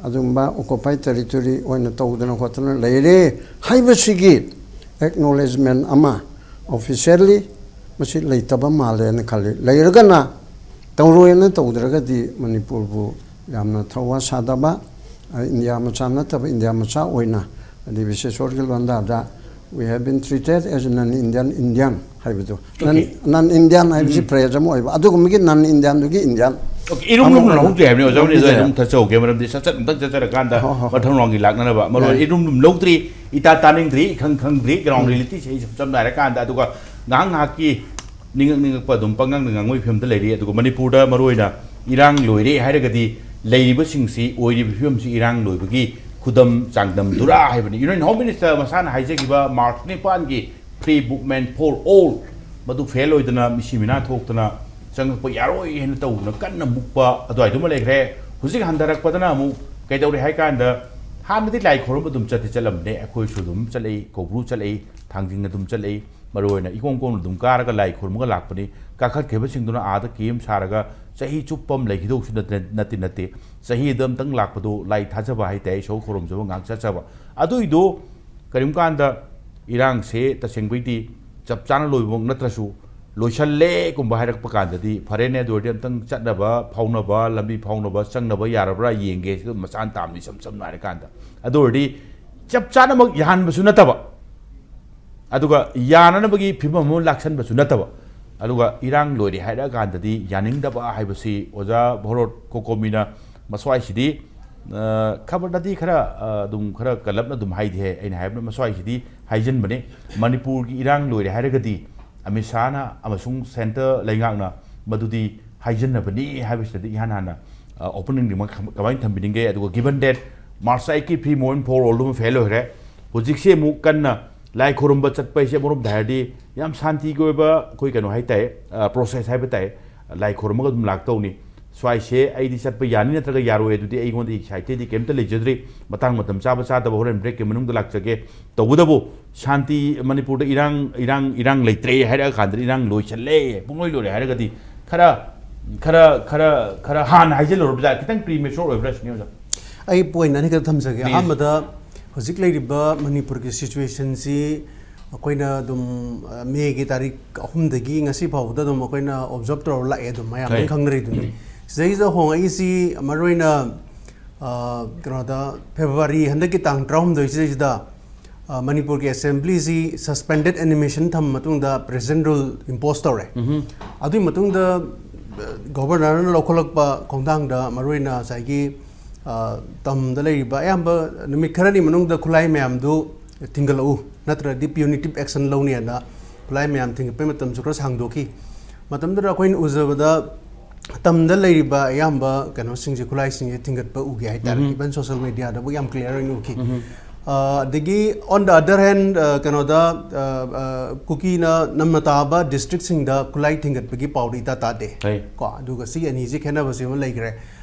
ꯑꯗꯨꯒꯨꯝꯕ occupied territory ꯑꯣꯏꯅ ꯇꯧꯗꯅ ꯈꯣꯠꯇꯅ ꯂꯩꯔꯦ ꯍꯥꯏꯕꯁꯤꯒꯤ acknowledgement ꯑꯃ officially ꯃꯁꯤ ꯂꯩꯇꯕ ꯃꯥꯜꯂꯦꯅ ꯈꯜꯂꯤ꯫ ꯂꯩꯔꯒꯅ ꯇꯧꯔꯣꯏꯅ ꯇꯧꯗ꯭ꯔꯒꯗꯤ ꯃꯅꯤꯄꯨꯔꯕꯨ ꯌꯥꯝꯅ ꯊꯧꯋꯥ ꯁꯥꯗꯕ, ꯑ, ꯏꯟꯗꯤꯌꯥ ꯃꯆꯥ ꯅꯠꯇꯕ ꯏꯟꯗꯤꯌꯥ ꯃꯆꯥ ꯑꯣꯏꯅ, ꯑꯗꯩ ꯕꯤꯁꯦꯁꯣꯔꯒꯤ ꯂꯣꯟꯗꯥꯗ "We have been treated as non Indian Indian" ꯍꯥꯏꯕꯗꯣ, non, Okay. Non Indian ꯍꯥꯏꯕꯁꯤ ꯎꯝ꯫ Phrase ꯑꯃ ꯑꯣꯏꯕ, ꯑꯗꯨꯒꯨꯝꯕꯒꯤ non Indianꯗꯨꯒꯤ Indian ꯑꯣꯀꯦ, ꯏꯔꯨꯝ ꯂꯨꯝ ꯑꯃ ꯂꯧꯍꯧꯗ꯭ꯔꯦ ꯍꯥꯏꯕꯅꯤ ꯑꯣꯖꯥ, ꯍꯧꯖꯤꯛ ꯂꯧꯍꯧꯗ꯭ꯔꯦ꯫ ꯑꯩ ꯑꯗꯨꯝ ꯊꯠꯆꯍꯧꯒꯦ, ꯃꯔꯝꯗꯤ ꯁꯠ ꯁꯠ ꯑꯝꯇꯪ ꯆꯠꯆꯔꯀꯥꯟꯗ ꯍꯣꯏ, ꯍꯣꯏ, ꯍꯣꯏ꯫ ꯃꯊꯪ ꯔꯥꯎꯟꯒꯤ ꯂꯥꯛꯅꯅꯕ꯫ ꯃꯔꯨ ꯌꯥꯏ꯫ ꯏꯔꯨꯝ ꯂꯨꯝ ꯂꯧꯗ꯭ꯔꯤ, ꯏꯇꯥ ꯇꯥꯅꯤꯡꯗ꯭ꯔꯤ, ꯏꯈꯪ ꯈꯪꯗ꯭ꯔꯤ, ground ꯎꯝ꯫ Realityꯁꯦ ꯑꯩ ꯁꯨꯝ ꯁꯝꯅ ꯍꯥꯏꯔꯀꯥꯟꯗ, ꯑꯗꯨꯒ ꯉꯥꯏꯍꯥꯛ ꯉꯥꯏꯍꯥꯛꯀꯤ ꯅꯤꯡꯉꯛ ꯅꯤꯡꯉꯛꯄ ꯑꯗꯨꯝ ꯄꯪꯉꯥꯡꯗ ꯉꯥꯡꯕꯒꯤ ꯐꯤꯕꯝꯗ ꯂꯩꯔꯤ꯫ ꯑꯗꯨꯒ ꯃꯅꯤꯄꯨꯔꯗ ꯃꯔꯨꯑꯣꯏꯅ ꯏꯔꯥꯡ ꯂꯣꯏꯔꯦ ꯍꯥꯏꯔꯒꯗꯤ ꯂꯩꯔꯤꯕꯁꯤꯡꯁꯤ, ꯑꯣꯏꯔꯤꯕ ꯐꯤꯕꯝꯁꯤ ꯏꯔꯥꯡ ꯂꯣꯏꯕꯒꯤ ꯈꯨꯗꯝ ꯆꯥꯡꯗꯝꯗꯨꯔꯥ ꯍꯥꯏꯕꯅꯤ꯫ Union Home Minister ꯃꯁꯥꯅ ꯍꯥꯏꯖꯈꯤꯕ March ꯅꯤꯄꯥꯟꯒꯤ "Free Movement for All" ꯃꯗꯨ fail ꯑꯣꯏꯗꯅ ꯃꯤꯁꯤ ꯃꯤꯅꯥ ꯊꯣꯛꯇꯅ ꯆꯪꯉꯛꯄ ꯌꯥꯔꯣꯏ ꯍꯥꯏꯅ ꯇꯧꯗꯅ ꯀꯟꯅ ꯃꯨꯛꯄ ꯑꯗꯨꯋꯥꯏꯗꯨꯃ ꯂꯩꯈ꯭ꯔꯦ꯫ ꯍꯧꯖꯤꯛ ꯍꯟꯊꯔꯛꯄꯗꯅ ꯑꯃꯨꯛ ꯀꯩꯗꯧꯔꯦ ꯍꯥꯏ ꯀꯥꯟꯗ, ꯍꯥꯟꯅꯗꯤ ꯂꯥꯏ ꯈꯨꯔꯨꯝꯕ ꯑꯗꯨꯝ ꯆꯠꯇꯤ ꯆꯠꯂꯝꯕꯅꯦ, ꯑꯩꯈꯣꯏꯁꯨ ꯑꯗꯨꯝ ꯆꯠꯂꯛꯏ, ꯀꯧꯕ꯭ꯔꯨ ꯆꯠꯂꯛꯏ, ꯊꯥꯡꯖꯤꯡ ꯑꯗꯨꯝ ꯆꯠꯂꯛꯏ, ꯃꯔꯨꯑꯣꯏꯅ ꯏꯀꯣꯡ ꯀꯣꯡꯅ ꯑꯗꯨꯝ ꯀꯥꯔꯒ ꯂꯥꯏ ꯈꯨꯔꯨꯝꯃꯒ ꯂꯥꯛꯄꯅꯤ꯫ ꯀꯥꯈꯠꯈꯤꯕꯁꯤꯡꯗꯨꯅ ꯑꯥꯗ camp ꯁꯥꯔꯒ ꯆꯍꯤ ꯆꯨꯞꯄ ꯑꯃ ꯂꯩꯈꯤꯗꯧꯁꯨ ꯅꯠꯇꯦ, ꯅꯠꯇꯦ, ꯅꯠꯇꯦ꯫ ꯆꯍꯤꯗ ꯑꯝꯇꯪ ꯂꯥꯛꯄꯗꯣ ꯂꯥꯏ ꯊꯥꯖꯕ ꯍꯥꯏꯇꯥꯔꯦ, ꯏꯁꯣꯔ ꯈꯨꯔꯨꯝꯖꯕ ꯉꯥꯏꯍꯥꯛ ꯆꯠꯆꯕ꯫ ꯑꯗꯨꯏꯗꯣ ꯀꯔꯤꯒꯨꯝꯕ ꯀꯥꯟꯗ ꯏꯔꯥꯡꯁꯦ ꯇꯁꯦꯡꯕꯩꯗꯤ ꯆꯞ ꯆꯥꯅ ꯂꯣꯏꯕꯃꯛ ꯅꯠꯇ꯭ꯔꯁꯨ, ꯂꯣꯏꯁꯜꯂꯦꯒꯨꯝꯕ ꯍꯥꯏꯔꯛꯄ ꯀꯥꯟꯗꯗꯤ ꯐꯔꯦꯅꯦ, ꯑꯗꯨ ꯑꯣꯏꯔꯗꯤ ꯑꯝꯇꯪ ꯆꯠꯅꯕ, ꯐꯥꯎꯅꯕ, ꯂꯝꯕꯤ ꯐꯥꯎꯅꯕ ꯆꯪꯅꯕ ꯌꯥꯔꯕ꯭ꯔꯥ ꯌꯦꯡꯒꯦ꯫ ꯁꯤꯗ ꯃꯆꯥ ꯑꯃ ꯇꯥꯕꯅꯤ, ꯏꯁꯝ ꯁꯝꯅ ꯍꯥꯏꯔꯀꯥꯟꯗ꯫ ꯑꯗꯨ ꯑꯣꯏꯔꯗꯤ ꯆꯞ ꯆꯥꯅꯃꯛ ꯌꯥꯍꯟꯕꯁꯨ ꯅꯠꯇꯕ, ꯑꯗꯨꯒ ꯌꯥꯅꯅꯕꯒꯤ ꯐꯤꯕꯝ ꯑꯃ ꯂꯥꯛꯁꯟꯕꯁꯨ ꯅꯠꯇꯕ, ꯑꯗꯨꯒ ꯏꯔꯥꯡ ꯂꯣꯏꯔꯦ ꯍꯥꯏꯔꯛꯑꯀꯥꯟꯗꯗꯤ ꯌꯥꯅꯤꯡꯗꯕ ꯍꯥꯏꯕꯁꯤ ꯑꯣꯖꯥ ꯚꯣꯔꯣꯠ ꯀꯣꯀꯣꯃꯤꯅ ꯃꯁ꯭ꯋꯥꯏꯁꯤꯗꯤ, ꯑ, ꯈꯕꯔꯗꯗꯤ ꯈꯔ, ꯑ, ꯑꯗꯨꯝ ꯈꯔ ꯀꯜꯂꯞꯅ ꯑꯗꯨꯝ ꯍꯥꯏꯗꯤ ꯍꯥꯏ꯫ ꯑꯩꯅ ꯍꯥꯏꯕꯅ ꯃꯁ꯭ꯋꯥꯏꯁꯤꯗꯤ ꯍꯥꯏꯖꯤꯟꯕꯅꯦ꯫ ꯃꯅꯤꯄꯨꯔꯒꯤ ꯏꯔꯥꯡ ꯂꯣꯏꯔꯦ ꯍꯥꯏꯔꯒꯗꯤ ꯑꯃꯤꯠ ꯁꯥꯍꯅ ꯑꯃꯁꯨꯡ centre ꯂꯩꯉꯥꯛꯅ ꯃꯗꯨꯗꯤ ꯍꯥꯏꯖꯤꯟꯅꯕꯅꯤ ꯍꯥꯏꯕꯁꯤꯗꯗꯤ ꯏꯍꯥꯟ ꯍꯥꯟꯅ, ꯑ, opening remark ꯀꯃꯥꯏꯅ ꯊꯝꯕꯤꯅꯤꯡꯒꯦ? ꯑꯗꯨꯒ given that March eight ꯀꯤ Free Movement for All ꯑꯗꯨꯝ fail ꯑꯣꯏꯈ꯭ꯔꯦ, ꯍꯧꯖꯤꯛꯁꯦ ꯑꯃꯨꯛ ꯀꯟꯅ ꯂꯥꯏ ꯈꯨꯔꯨꯝꯕ ꯆꯠꯄ ꯍꯥꯏꯁꯦ ꯑꯃꯔꯣꯝꯗ ꯍꯥꯏꯔꯗꯤ ꯌꯥꯝ ꯁꯥꯟꯇꯤꯒꯤ ꯑꯣꯏꯕ ꯑꯩꯈꯣꯏ ꯀꯩꯅꯣ ꯍꯥꯏꯇꯥꯔꯦ, ꯑ, process ꯍꯥꯏꯕ ꯇꯥꯏ꯫ ꯂꯥꯏ ꯈꯨꯔꯨꯝꯃꯒ ꯑꯗꯨꯝ ꯂꯥꯛꯇꯧꯅꯤ꯫ ꯁ꯭ꯋꯥꯏꯁꯦ ꯑꯩꯗꯤ ꯆꯠꯄ ꯌꯥꯅꯤ ꯅꯠꯇ꯭ꯔꯒ ꯌꯥꯔꯣꯏ, ꯑꯗꯨꯗꯤ ꯑꯩꯉꯣꯟꯗꯒꯤ ꯁꯥꯏꯠꯇꯒꯤ ꯀꯩꯝꯇ ꯂꯩꯖꯗ꯭ꯔꯤ꯫ ꯃꯇꯥꯡ ꯃꯇꯝ ꯆꯥꯕ ꯆꯥꯗꯕ ꯍꯣꯔꯦꯟ ꯕ꯭ꯔꯦꯛꯀꯤ ꯃꯅꯨꯡꯗ ꯂꯥꯛꯆꯒꯦ꯫ ꯇꯧꯕꯇꯕꯨ ꯁꯥꯟꯇꯤ ꯃꯅꯤꯄꯨꯔꯗ ꯏꯔꯥꯡ, ꯏꯔꯥꯡ, ꯏꯔꯥꯡ ꯂꯩꯇ꯭ꯔꯦ ꯍꯥꯏꯔꯛꯑ ꯀꯥꯟꯗꯗꯤ, ꯏꯔꯥꯡ ꯂꯣꯏꯁꯜꯂꯦ, ꯄꯨꯡꯂꯣꯏ ꯂꯣꯏꯔꯦ ꯍꯥꯏꯔꯒꯗꯤ ꯈꯔ, ꯈꯔ, ꯈꯔ, ꯈꯔ ꯍꯥꯟꯅ ꯍꯥꯏꯖꯤꯜꯂꯨꯔꯕꯖꯥꯠ, ꯈꯤꯇꯪ ꯄ꯭ꯔꯤ ꯃꯦꯆꯣꯔ ꯑꯣꯏꯕ꯭ꯔꯥ ꯁꯤꯅꯤ ꯑꯣꯖꯥ꯫ ꯑꯩ ꯄꯣꯏꯟ ꯑꯅꯤꯈꯛ ꯊꯝꯖꯒꯦ꯫ Please. ꯑꯍꯥꯟꯕꯗ, ꯍꯧꯖꯤꯛ ꯂꯩꯔꯤꯕ ꯃꯅꯤꯄꯨꯔꯒꯤ ꯁꯤꯆꯨꯋꯦꯁꯟꯁꯤ ꯑꯩꯈꯣꯏꯅ ꯑꯗꯨꯝ, ꯑ, ꯃꯦꯒꯤ ꯇꯥꯔꯤꯛ ꯑꯍꯨꯝꯗꯒꯤ ꯉꯁꯤ ꯐꯥꯎꯕꯗ ꯑꯗꯨꯝ ꯑꯩꯈꯣꯏꯅ ꯑꯣꯕꯖꯔꯞ ꯇꯧꯔ ꯂꯥꯛꯑꯦ, ꯑꯗꯨꯝ ꯃꯌꯥꯝ ꯂꯣꯏ ꯍꯣꯏ꯫ ꯈꯪꯅꯔꯤꯗꯨꯅꯤ꯫ ꯁꯤꯗꯩꯁꯤꯗ ꯍꯣꯡꯉꯛꯏꯁꯤ ꯃꯔꯨꯑꯣꯏꯅ, ꯑ, ꯀꯩꯅꯣꯗ, ꯐꯦꯕ꯭ꯔꯨꯋꯥꯔꯤ ꯍꯟꯗꯛꯀꯤ ꯇꯥꯡ ꯇꯔꯥꯍꯨꯝꯗꯣꯏꯁꯤꯗꯩꯁꯤꯗ, ꯑ, ꯃꯅꯤꯄꯨꯔꯒꯤ ꯑꯦꯁꯦꯝꯕ꯭ꯂꯤꯁꯤ ꯁꯁꯄꯦꯟꯗꯦꯠ ꯑꯦꯅꯤꯃꯦꯁꯟ ꯊꯝꯕ ꯃꯇꯨꯡꯗ ꯄ꯭ꯔꯦꯖꯤꯗꯦꯟ ꯔꯨꯜ ꯏꯝꯄꯣꯁ ꯇꯧꯔꯦ꯫ ꯎꯝꯍꯨꯝ꯫ ꯑꯗꯨꯒꯤ ꯃꯇꯨꯡꯗ, ꯑ, ꯒꯣꯕꯔꯅꯔꯅ ꯂꯧꯈꯠꯂꯛꯄ ꯈꯣꯡꯊꯥꯡꯗ ꯃꯔꯨꯑꯣꯏꯅ ꯉꯁꯥꯏꯒꯤ, ꯑ, ꯇꯝꯗ ꯂꯩꯔꯤꯕ ꯑꯌꯥꯝꯕ ꯅꯨꯃꯤꯠ ꯈꯔꯅꯤ ꯃꯅꯨꯡꯗ ꯈꯨꯠꯂꯥꯏ ꯃꯌꯥꯝꯗꯨ ꯊꯤꯡꯒꯠꯂꯛꯎ, ꯅꯠꯇ꯭ꯔꯗꯤ ꯄ꯭ꯌꯨꯅꯤꯇꯤꯞ ꯑꯦꯛꯁꯟ ꯂꯧꯅꯤ ꯍꯥꯏꯅ ꯈꯨꯠꯂꯥꯏ ꯃꯌꯥꯝ ꯊꯤꯡꯒꯠꯄꯒꯤ ꯃꯇꯝꯁꯨ ꯈꯔ ꯁꯥꯡꯗꯣꯛꯈꯤ꯫ ꯃꯇꯝꯗꯨꯗ ꯑꯩꯈꯣꯏꯅ ꯎꯖꯕꯗ ꯇꯝꯗ ꯂꯩꯔꯤꯕ ꯑꯌꯥꯝꯕ ꯀꯩꯅꯣꯁꯤꯡꯁꯦ, ꯈꯨꯠꯂꯥꯏꯁꯤꯡꯁꯦ ꯊꯤꯡꯒꯠꯄ ꯎꯒꯦ ꯍꯥꯏꯇꯥꯔꯦ꯫ ꯎꯝꯍꯨꯝ꯫ Even social media ꯗꯕꯨ ꯌꯥꯝ clear ꯑꯣꯏꯅ ꯎꯈꯤ꯫ ꯎꯝꯍꯨꯝ꯫ ꯑ, ꯑꯗꯒꯤ on the other hand, ꯑ, ꯀꯩꯅꯣꯗ, ꯑ, ꯑ, ꯀꯨꯀꯤꯅ ꯅꯝꯅ ꯇꯥꯕ ꯗꯤꯁꯇ꯭ꯔꯤꯛꯁꯤꯡꯗ ꯈꯨꯠꯂꯥꯏ ꯊꯤꯡꯒꯠꯄꯒꯤ ꯄꯥꯎꯗꯤ ꯏꯇꯥ ꯇꯥꯗꯦ꯫ ꯍꯣꯏ꯫ ꯀꯣ, ꯑꯗꯨꯒ ꯁꯤ ꯑꯅꯤꯁꯤ ꯈꯦꯠꯅꯕꯁꯤ ꯑꯃ ꯂꯩꯈ꯭ꯔꯦ꯫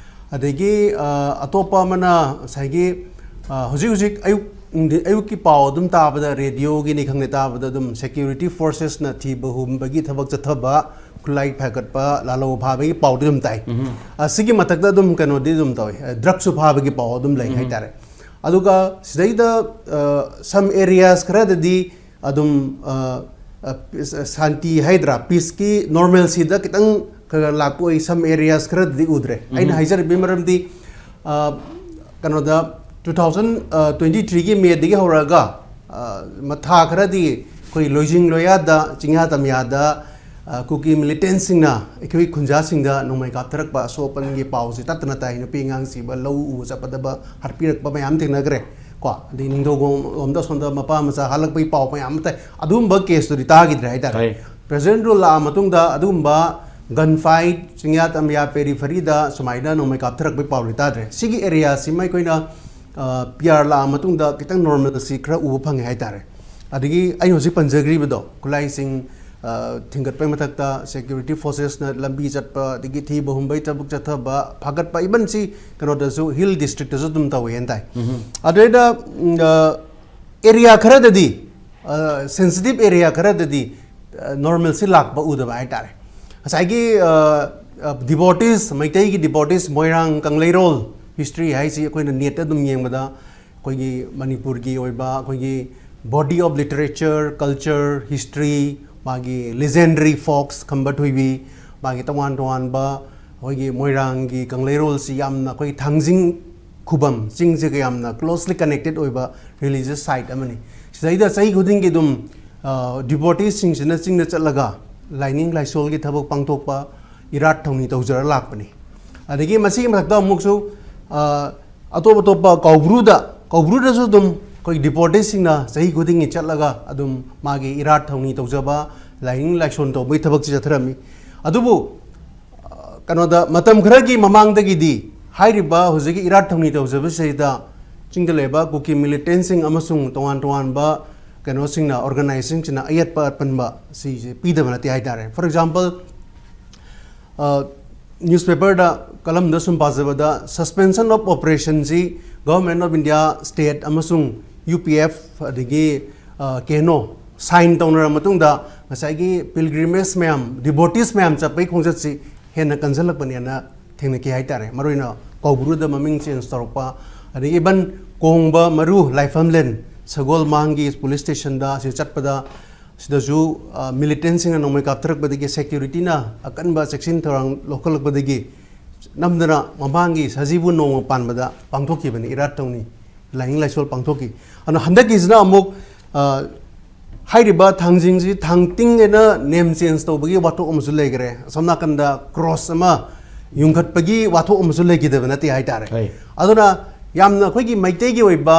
ꯑꯗꯒꯤ, ꯑ, ꯑꯇꯣꯞꯄ ꯑꯃꯅ ꯉꯁꯥꯏꯒꯤ, ꯑ, ꯍꯧꯖꯤꯛ ꯍꯧꯖꯤꯛ ꯑꯌꯨꯛ, ꯅꯨꯡꯊꯤꯜ, ꯑꯌꯨꯛꯀꯤ ꯄꯥꯎ ꯑꯗꯨꯝ ꯇꯥꯕꯗ, ꯔꯦꯗꯤꯑꯣꯒꯤꯅꯤ ꯈꯪꯗꯦ ꯇꯥꯕꯗ ꯑꯗꯨꯝ ꯁꯦꯀ꯭ꯌꯨꯔꯤꯇꯤ ꯐꯣꯔꯁꯦꯁꯅ ꯊꯤꯕ ꯍꯨꯝꯕꯒꯤ ꯊꯕꯛ ꯆꯠꯊꯕ, ꯈꯨꯠꯂꯥꯏ ꯐꯥꯒꯠꯄ, ꯂꯥꯂꯣ ꯐꯥꯕꯒꯤ ꯄꯥꯎꯗꯤ ꯑꯗꯨꯝ ꯇꯥꯏ꯫ ꯎꯝꯍꯨꯝ꯫ ꯑ, ꯁꯤꯒꯤ ꯃꯊꯛꯇ ꯑꯗꯨꯝ ꯀꯩꯅꯣꯗꯤ ꯑꯗꯨꯝ ꯇꯧꯏ, ꯑ, ꯗ꯭ꯔꯒꯁꯨ ꯐꯥꯕꯒꯤ ꯄꯥꯎ ꯑꯗꯨꯝ ꯂꯩ ꯎꯝꯍꯨꯝ꯫ ꯍꯥꯏꯇꯥꯔꯦ꯫ ꯑꯗꯨꯒ ꯁꯤꯗꯩꯗ, ꯑ, some areas ꯈꯔꯗꯗꯤ ꯑꯗꯨꯝ, ꯑ, ꯑ, ꯄꯤꯁ-, ꯑ, ꯁꯥꯟꯇꯤ ꯍꯥꯏꯗ꯭ꯔꯥ, ꯄꯤꯁꯀꯤ ꯅꯣꯔꯃꯦꯜꯁꯤꯗ ꯈꯤꯇꯪ ꯈꯔ ꯂꯥꯛꯄ ꯑꯣꯏ, some areas ꯈꯔꯗꯗꯤ ꯎꯗ꯭ꯔꯦ꯫ ꯑꯩꯅ ꯎꯝꯍꯨꯝ꯫ ꯍꯥꯏꯖꯔꯤꯕꯒꯤ ꯃꯔꯝꯗꯤ, ꯑ, ꯀꯩꯅꯣꯗ, two thousand twenty three ꯒꯤ ꯃꯦꯗꯒꯤ ꯍꯧꯔꯛꯑꯒ, ꯑ, ꯃ-, ꯊꯥ ꯈꯔꯗꯤ ꯑꯩꯈꯣꯏ ꯂꯣꯏꯖꯤꯡ ꯂꯣꯌꯥꯗ, ꯆꯤꯡꯌꯥ ꯇꯝꯌꯥꯗ, ꯑ, ꯀꯨꯀꯤ ꯃꯤꯂꯤꯇꯦꯟꯁꯤꯡꯅ ꯑꯩꯈꯣꯏ ꯈꯨꯟꯖꯥꯁꯤꯡꯗ ꯅꯣꯡꯃꯩ ꯀꯥꯞꯊꯔꯛꯄ, ꯑꯁꯣꯛ ꯑꯄꯟꯒꯤ ꯄꯥꯎꯁꯤ ꯇꯠꯇꯅ ꯇꯥꯏ꯫ ꯅꯨꯄꯤ ꯑꯉꯥꯡ ꯁꯤꯕ, ꯂꯧ ꯎꯕ ꯆꯠꯄꯗꯕ ꯍꯥꯠꯄꯤꯔꯛꯄ ꯃꯌꯥꯝ ꯊꯦꯡꯅꯈ꯭ꯔꯦ꯫ ꯀꯣ, ꯑꯗꯩ ꯅꯤꯡꯊꯧꯈꯣꯡ ꯂꯣꯝꯗ ꯑꯁꯣꯝꯗ ꯃꯄꯥ ꯃꯆꯥ ꯍꯥꯠꯂꯛꯄꯒꯤ ꯄꯥꯎ ꯃꯌꯥꯝ ꯑꯃ ꯇꯥꯏ꯫ ꯑꯗꯨꯒꯨꯝꯕ ꯀꯦꯁꯇꯨꯗꯤ ꯇꯥꯈꯤꯗ꯭ꯔꯦ ꯍꯥꯏꯇꯥꯔꯦ꯫ ꯍꯣꯏ꯫ ꯄ꯭ꯔꯦꯖꯤꯗꯦꯟ ꯔꯨꯜ ꯂꯥꯛꯑ ꯃꯇꯨꯡꯗ ꯑꯗꯨꯒꯨꯝꯕ ꯒꯟ ꯐꯥꯏꯠ, ꯆꯤꯡꯌꯥ ꯇꯝꯌꯥ ꯄꯦꯔꯤꯐꯔꯤꯗ ꯁꯨꯃꯥꯏꯅ ꯅꯣꯡꯃꯩ ꯀꯥꯞꯊꯔꯛꯄꯒꯤ ꯄꯥꯎꯗꯤ ꯇꯥꯗ꯭ꯔꯦ꯫ ꯁꯤꯒꯤ ꯑꯦꯔꯤꯌꯥꯁꯤꯃ ꯑꯩꯈꯣꯏꯅ, ꯑ, ꯄꯤ ꯑꯥꯔ ꯂꯥꯛꯑ ꯃꯇꯨꯡꯗ ꯈꯤꯇꯪ ꯅꯣꯔꯃꯦꯜꯁꯤ ꯈꯔ ꯎꯕ ꯐꯪꯉꯦ ꯍꯥꯏꯇꯥꯔꯦ꯫ ꯑꯗꯒꯤ ꯑꯩꯅ ꯍꯧꯖꯤꯛ ꯄꯟꯖꯈ꯭ꯔꯤꯕꯗꯣ, ꯈꯨꯠꯂꯥꯏꯁꯤꯡ, ꯑ, ꯊꯤꯡꯒꯠꯄꯩ ꯃꯊꯛꯇ security forcesꯅ ꯂꯝꯕꯤ ꯆꯠꯄ, ꯑꯗꯒꯤ ꯊꯤꯕ ꯍꯨꯝꯕꯩ ꯊꯕꯛ ꯆꯠꯊꯕ, ꯐꯥꯒꯠꯄ, even ꯁꯤ ꯀꯩꯅꯣꯗꯁꯨ, hill districtꯗꯁꯨ ꯑꯗꯨꯝ ꯇꯧꯋꯦꯅ ꯇꯥꯏ꯫ ꯑꯗꯨꯗꯩꯗ, ꯎꯝ, ꯑ, area ꯈꯔꯗꯗꯤ, ꯑ, sensitive area ꯈꯔꯗꯗꯤ, ꯑ, normalcy ꯂꯥꯛꯄ ꯎꯗꯕ ꯍꯥꯏꯇꯥꯔꯦ꯫ ꯉꯁꯥꯏꯒꯤ, ꯑ, ꯑ, devotees, ꯃꯩꯇꯩꯒꯤ devotees, ꯃꯣꯏꯔꯥꯡ ꯀꯪꯂꯩꯔꯣꯜ history ꯍꯥꯏꯁꯤ ꯑꯩꯈꯣꯏꯅ netꯇ ꯑꯗꯨꯝ ꯌꯦꯡꯕꯗ ꯑꯩꯈꯣꯏꯒꯤ ꯃꯅꯤꯄꯨꯔꯒꯤ ꯑꯣꯏꯕ ꯑꯩꯈꯣꯏꯒꯤ body of literature, culture, history, ꯃꯥꯒꯤ legendary folks, ꯈꯝꯕ ꯊꯣꯏꯕꯤ, ꯃꯥꯒꯤ ꯇꯣꯉꯥꯟ ꯇꯣꯉꯥꯟꯕ ꯑꯩꯈꯣꯏꯒꯤ ꯃꯣꯏꯔꯥꯡꯒꯤ ꯀꯪꯂꯩꯔꯣꯜꯁꯤ ꯌꯥꯝꯅ ꯑꯩꯈꯣꯏ ꯊꯥꯡꯖꯤꯡ ꯈꯨꯕꯝ ꯆꯤꯡꯁꯤꯒ ꯌꯥꯝꯅ closely connected ꯑꯣꯏꯕ religious site ꯑꯃꯅꯤ꯫ ꯁꯤꯗꯩꯗ ꯆꯍꯤ ꯈꯨꯗꯤꯡꯒꯤ ꯑꯗꯨꯝ, ꯑ, devoteesꯁꯤꯡꯁꯤꯅ ꯆꯤꯡꯗ ꯆꯠꯂꯒ ꯂꯥꯏꯅꯤꯡ ꯂꯥꯏꯁꯣꯜꯒꯤ ꯊꯕꯛ ꯄꯥꯡꯊꯣꯛꯄ, ꯏꯔꯥꯠ ꯊꯧꯅꯤ ꯇꯧꯖꯔ ꯂꯥꯛꯄꯅꯤ꯫ ꯑꯗꯒꯤ ꯃꯁꯤꯒꯤ ꯃꯊꯛꯇ ꯑꯃꯨꯛꯁꯨ, ꯑ, ꯑꯇꯣꯞ ꯑꯇꯣꯞꯄ ꯀꯧꯕ꯭ꯔꯨꯗ, ꯀꯧꯕ꯭ꯔꯨꯗꯁꯨ ꯑꯗꯨꯝ ꯑꯩꯈꯣꯏ devoteesꯁꯤꯡꯅ ꯆꯍꯤ ꯈꯨꯗꯤꯡꯒꯤ ꯆꯠꯂꯒ ꯑꯗꯨꯝ ꯃꯥꯒꯤ ꯏꯔꯥꯠ ꯊꯧꯅꯤ ꯇꯧꯖꯕ, ꯂꯥꯏꯅꯤꯡ ꯂꯥꯏꯁꯣꯟ ꯇꯧꯕꯒꯤ ꯊꯕꯛꯁꯤ ꯆꯠꯊꯔꯝꯃꯤ꯫ ꯑꯗꯨꯕꯨ, ꯑ, ꯀꯩꯅꯣꯗ, ꯃꯇꯝ ꯈꯔꯒꯤ ꯃꯃꯥꯡꯗꯒꯤꯗꯤ ꯍꯥꯏꯔꯤꯕ ꯍꯧꯖꯤꯛꯀꯤ ꯏꯔꯥꯠ ꯊꯧꯅꯤ ꯇꯧꯖꯕꯁꯤꯗ ꯆꯤꯡꯗ ꯂꯩꯕ ꯀꯨꯀꯤ militantꯁꯤꯡ ꯑꯃꯁꯨꯡ ꯇꯣꯉꯥꯟ ꯇꯣꯉꯥꯟꯕ ꯀꯩꯅꯣꯁꯤꯡꯅ, organizeꯁꯤꯡꯁꯤꯅ ꯑꯌꯦꯠꯄ ꯑꯄꯟꯕ ꯁꯤꯁꯦ ꯄꯤꯗꯕ ꯅꯠꯇꯦ ꯍꯥꯏꯇꯥꯔꯦ꯫ For example, ꯑ, newspaperꯗ columnꯗ ꯁꯨꯝ ꯄꯥꯖꯕꯗ, suspension of operationꯁꯤ Government of India, state ꯑꯃꯁꯨꯡ UPF ꯑꯗꯒꯤ, ꯑ, KNO sign ꯇꯧꯅꯔ ꯃꯇꯨꯡꯗ ꯉꯁꯥꯏꯒꯤ pilgrimage ꯃꯌꯥꯝ, devotees ꯃꯌꯥꯝ ꯆꯠꯄꯒꯤ ꯈꯣꯡꯆꯠꯁꯤ ꯍꯦꯟꯅ ꯀꯟꯁꯤꯜꯂꯛꯄꯅꯦꯅ ꯊꯦꯡꯅꯈꯤ ꯍꯥꯏꯇꯥꯔꯦ꯫ ꯃꯔꯨꯑꯣꯏꯅ ꯀꯧꯕ꯭ꯔꯨꯗ ꯃꯃꯤꯡ change ꯇꯧꯔꯛꯄ, ꯑꯗꯒꯤ even ꯀꯣꯡꯕ, ꯃꯔꯨ, ꯂꯥꯏꯐꯝꯂꯦꯟ, ꯁꯒꯣꯜ ꯃꯥꯡꯒꯤ police stationꯗ ꯑꯁꯤ ꯆꯠꯄꯗ ꯁꯤꯗꯁꯨ, ꯑ, militantꯁꯤꯡꯅ ꯅꯣꯡꯃꯩ ꯀꯥꯞꯊꯔꯛꯄꯗꯒꯤ securityꯅ ꯑꯀꯟꯕ ꯆꯦꯛꯁꯤꯟ ꯊꯧꯔꯥꯡ ꯂꯧꯈꯠꯂꯛꯄꯗꯒꯤ ꯅꯝꯗꯅ ꯃꯃꯥꯡꯒꯤ ꯁꯖꯤꯕꯨ ꯅꯣꯡꯃ ꯄꯥꯟꯕꯗ ꯄꯥꯡꯊꯣꯛꯈꯤꯕꯅꯤ, ꯏꯔꯥꯠ ꯊꯧꯅꯤ, ꯂꯥꯏꯅꯤꯡ ꯂꯥꯏꯁꯣꯜ ꯄꯥꯡꯊꯣꯛꯈꯤ꯫ ꯑꯗꯨꯅ ꯍꯟꯗꯛꯀꯤꯁꯤꯅ ꯑꯃꯨꯛ, ꯑ, ꯍꯥꯏꯔꯤꯕ ꯊꯥꯡꯖꯤꯡꯁꯤ ꯊꯥꯡꯇꯤꯡ ꯍꯥꯏꯅ name change ꯇꯧꯕꯒꯤ ꯋꯥꯊꯣꯛ ꯑꯃꯁꯨ ꯂꯩꯈ꯭ꯔꯦ꯫ ꯑꯁꯣꯝ ꯅꯥꯀꯟꯗ cross ꯑꯃ ꯌꯨꯡꯈꯠꯄꯒꯤ ꯋꯥꯊꯣꯛ ꯑꯃꯁꯨ ꯂꯩꯈꯤꯗꯕ ꯅꯠꯇꯦ ꯍꯥꯏꯇꯥꯔꯦ꯫ ꯍꯣꯏ꯫ ꯑꯗꯨꯅ ꯌꯥꯝꯅ ꯑꯩꯈꯣꯏꯒꯤ ꯃꯩꯇꯩꯒꯤ ꯑꯣꯏꯕ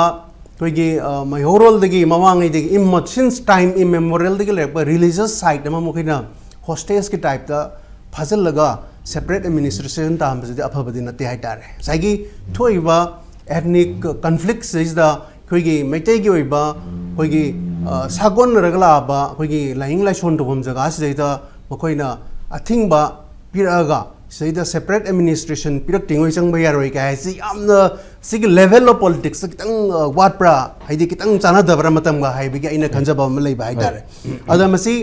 ꯑꯩꯈꯣꯏꯒꯤ, ꯑ, ꯃꯩꯍꯧꯔꯣꯜꯗꯒꯤ ꯃꯃꯥꯡꯉꯩꯗꯒꯤ ꯏꯝꯃ-, since time immemorialꯗꯒꯤ ꯂꯩꯔꯛꯄ religious site ꯑꯃ ꯃꯈꯣꯏꯅ hostageꯀꯤ typeꯇ ꯐꯥꯖꯤꯜꯂꯒ separate administration ꯇꯥꯍꯟꯕꯁꯤꯗꯤ ꯑꯐꯕꯗꯤ ꯅꯠꯇꯦ ꯍꯥꯏꯇꯥꯔꯦ꯫ ꯉꯁꯥꯏꯒꯤ ꯊꯣꯛꯏꯕ ethnic conflictꯁꯤꯗ ꯑꯩꯈꯣꯏꯒꯤ ꯃꯩꯇꯩꯒꯤ ꯑꯣꯏꯕ ꯑꯩꯈꯣꯏꯒꯤ ꯑ, ꯁꯥꯒꯣꯟꯅꯔꯒ ꯂꯥꯛꯑꯕ ꯑꯩꯈꯣꯏꯒꯤ ꯂꯥꯏꯅꯤꯡ ꯂꯥꯏꯁꯣꯟ ꯇꯧꯐꯝ ꯖꯒꯥꯁꯤꯗꯩꯗ ꯃꯈꯣꯏꯅ ꯑꯊꯤꯡꯕ ꯄꯤꯔꯛꯑꯒ ꯁꯤꯗꯩꯗ separate administration ꯄꯤꯔꯛꯇ꯭ꯔꯤꯉꯩ ꯆꯪꯕ ꯌꯥꯔꯣꯏ ꯀꯥꯏ ꯍꯥꯏꯁꯤ ꯌꯥꯝꯅ, ꯁꯤꯒꯤ level of politics ꯈꯤꯇꯪ, ꯑ, ꯋꯥꯠꯄ꯭ꯔꯥ, ꯍꯥꯏꯗꯤ ꯈꯤꯇꯪ ꯆꯥꯟꯅꯗꯕ꯭ꯔꯥ ꯃꯇꯝꯒ ꯍꯥꯏꯕꯒꯤ ꯑꯩꯅ ꯈꯟꯖꯕ ꯑꯃ ꯂꯩꯕ ꯍꯥꯏꯇꯥꯔꯦ꯫ ꯑꯗ ꯃꯁꯤ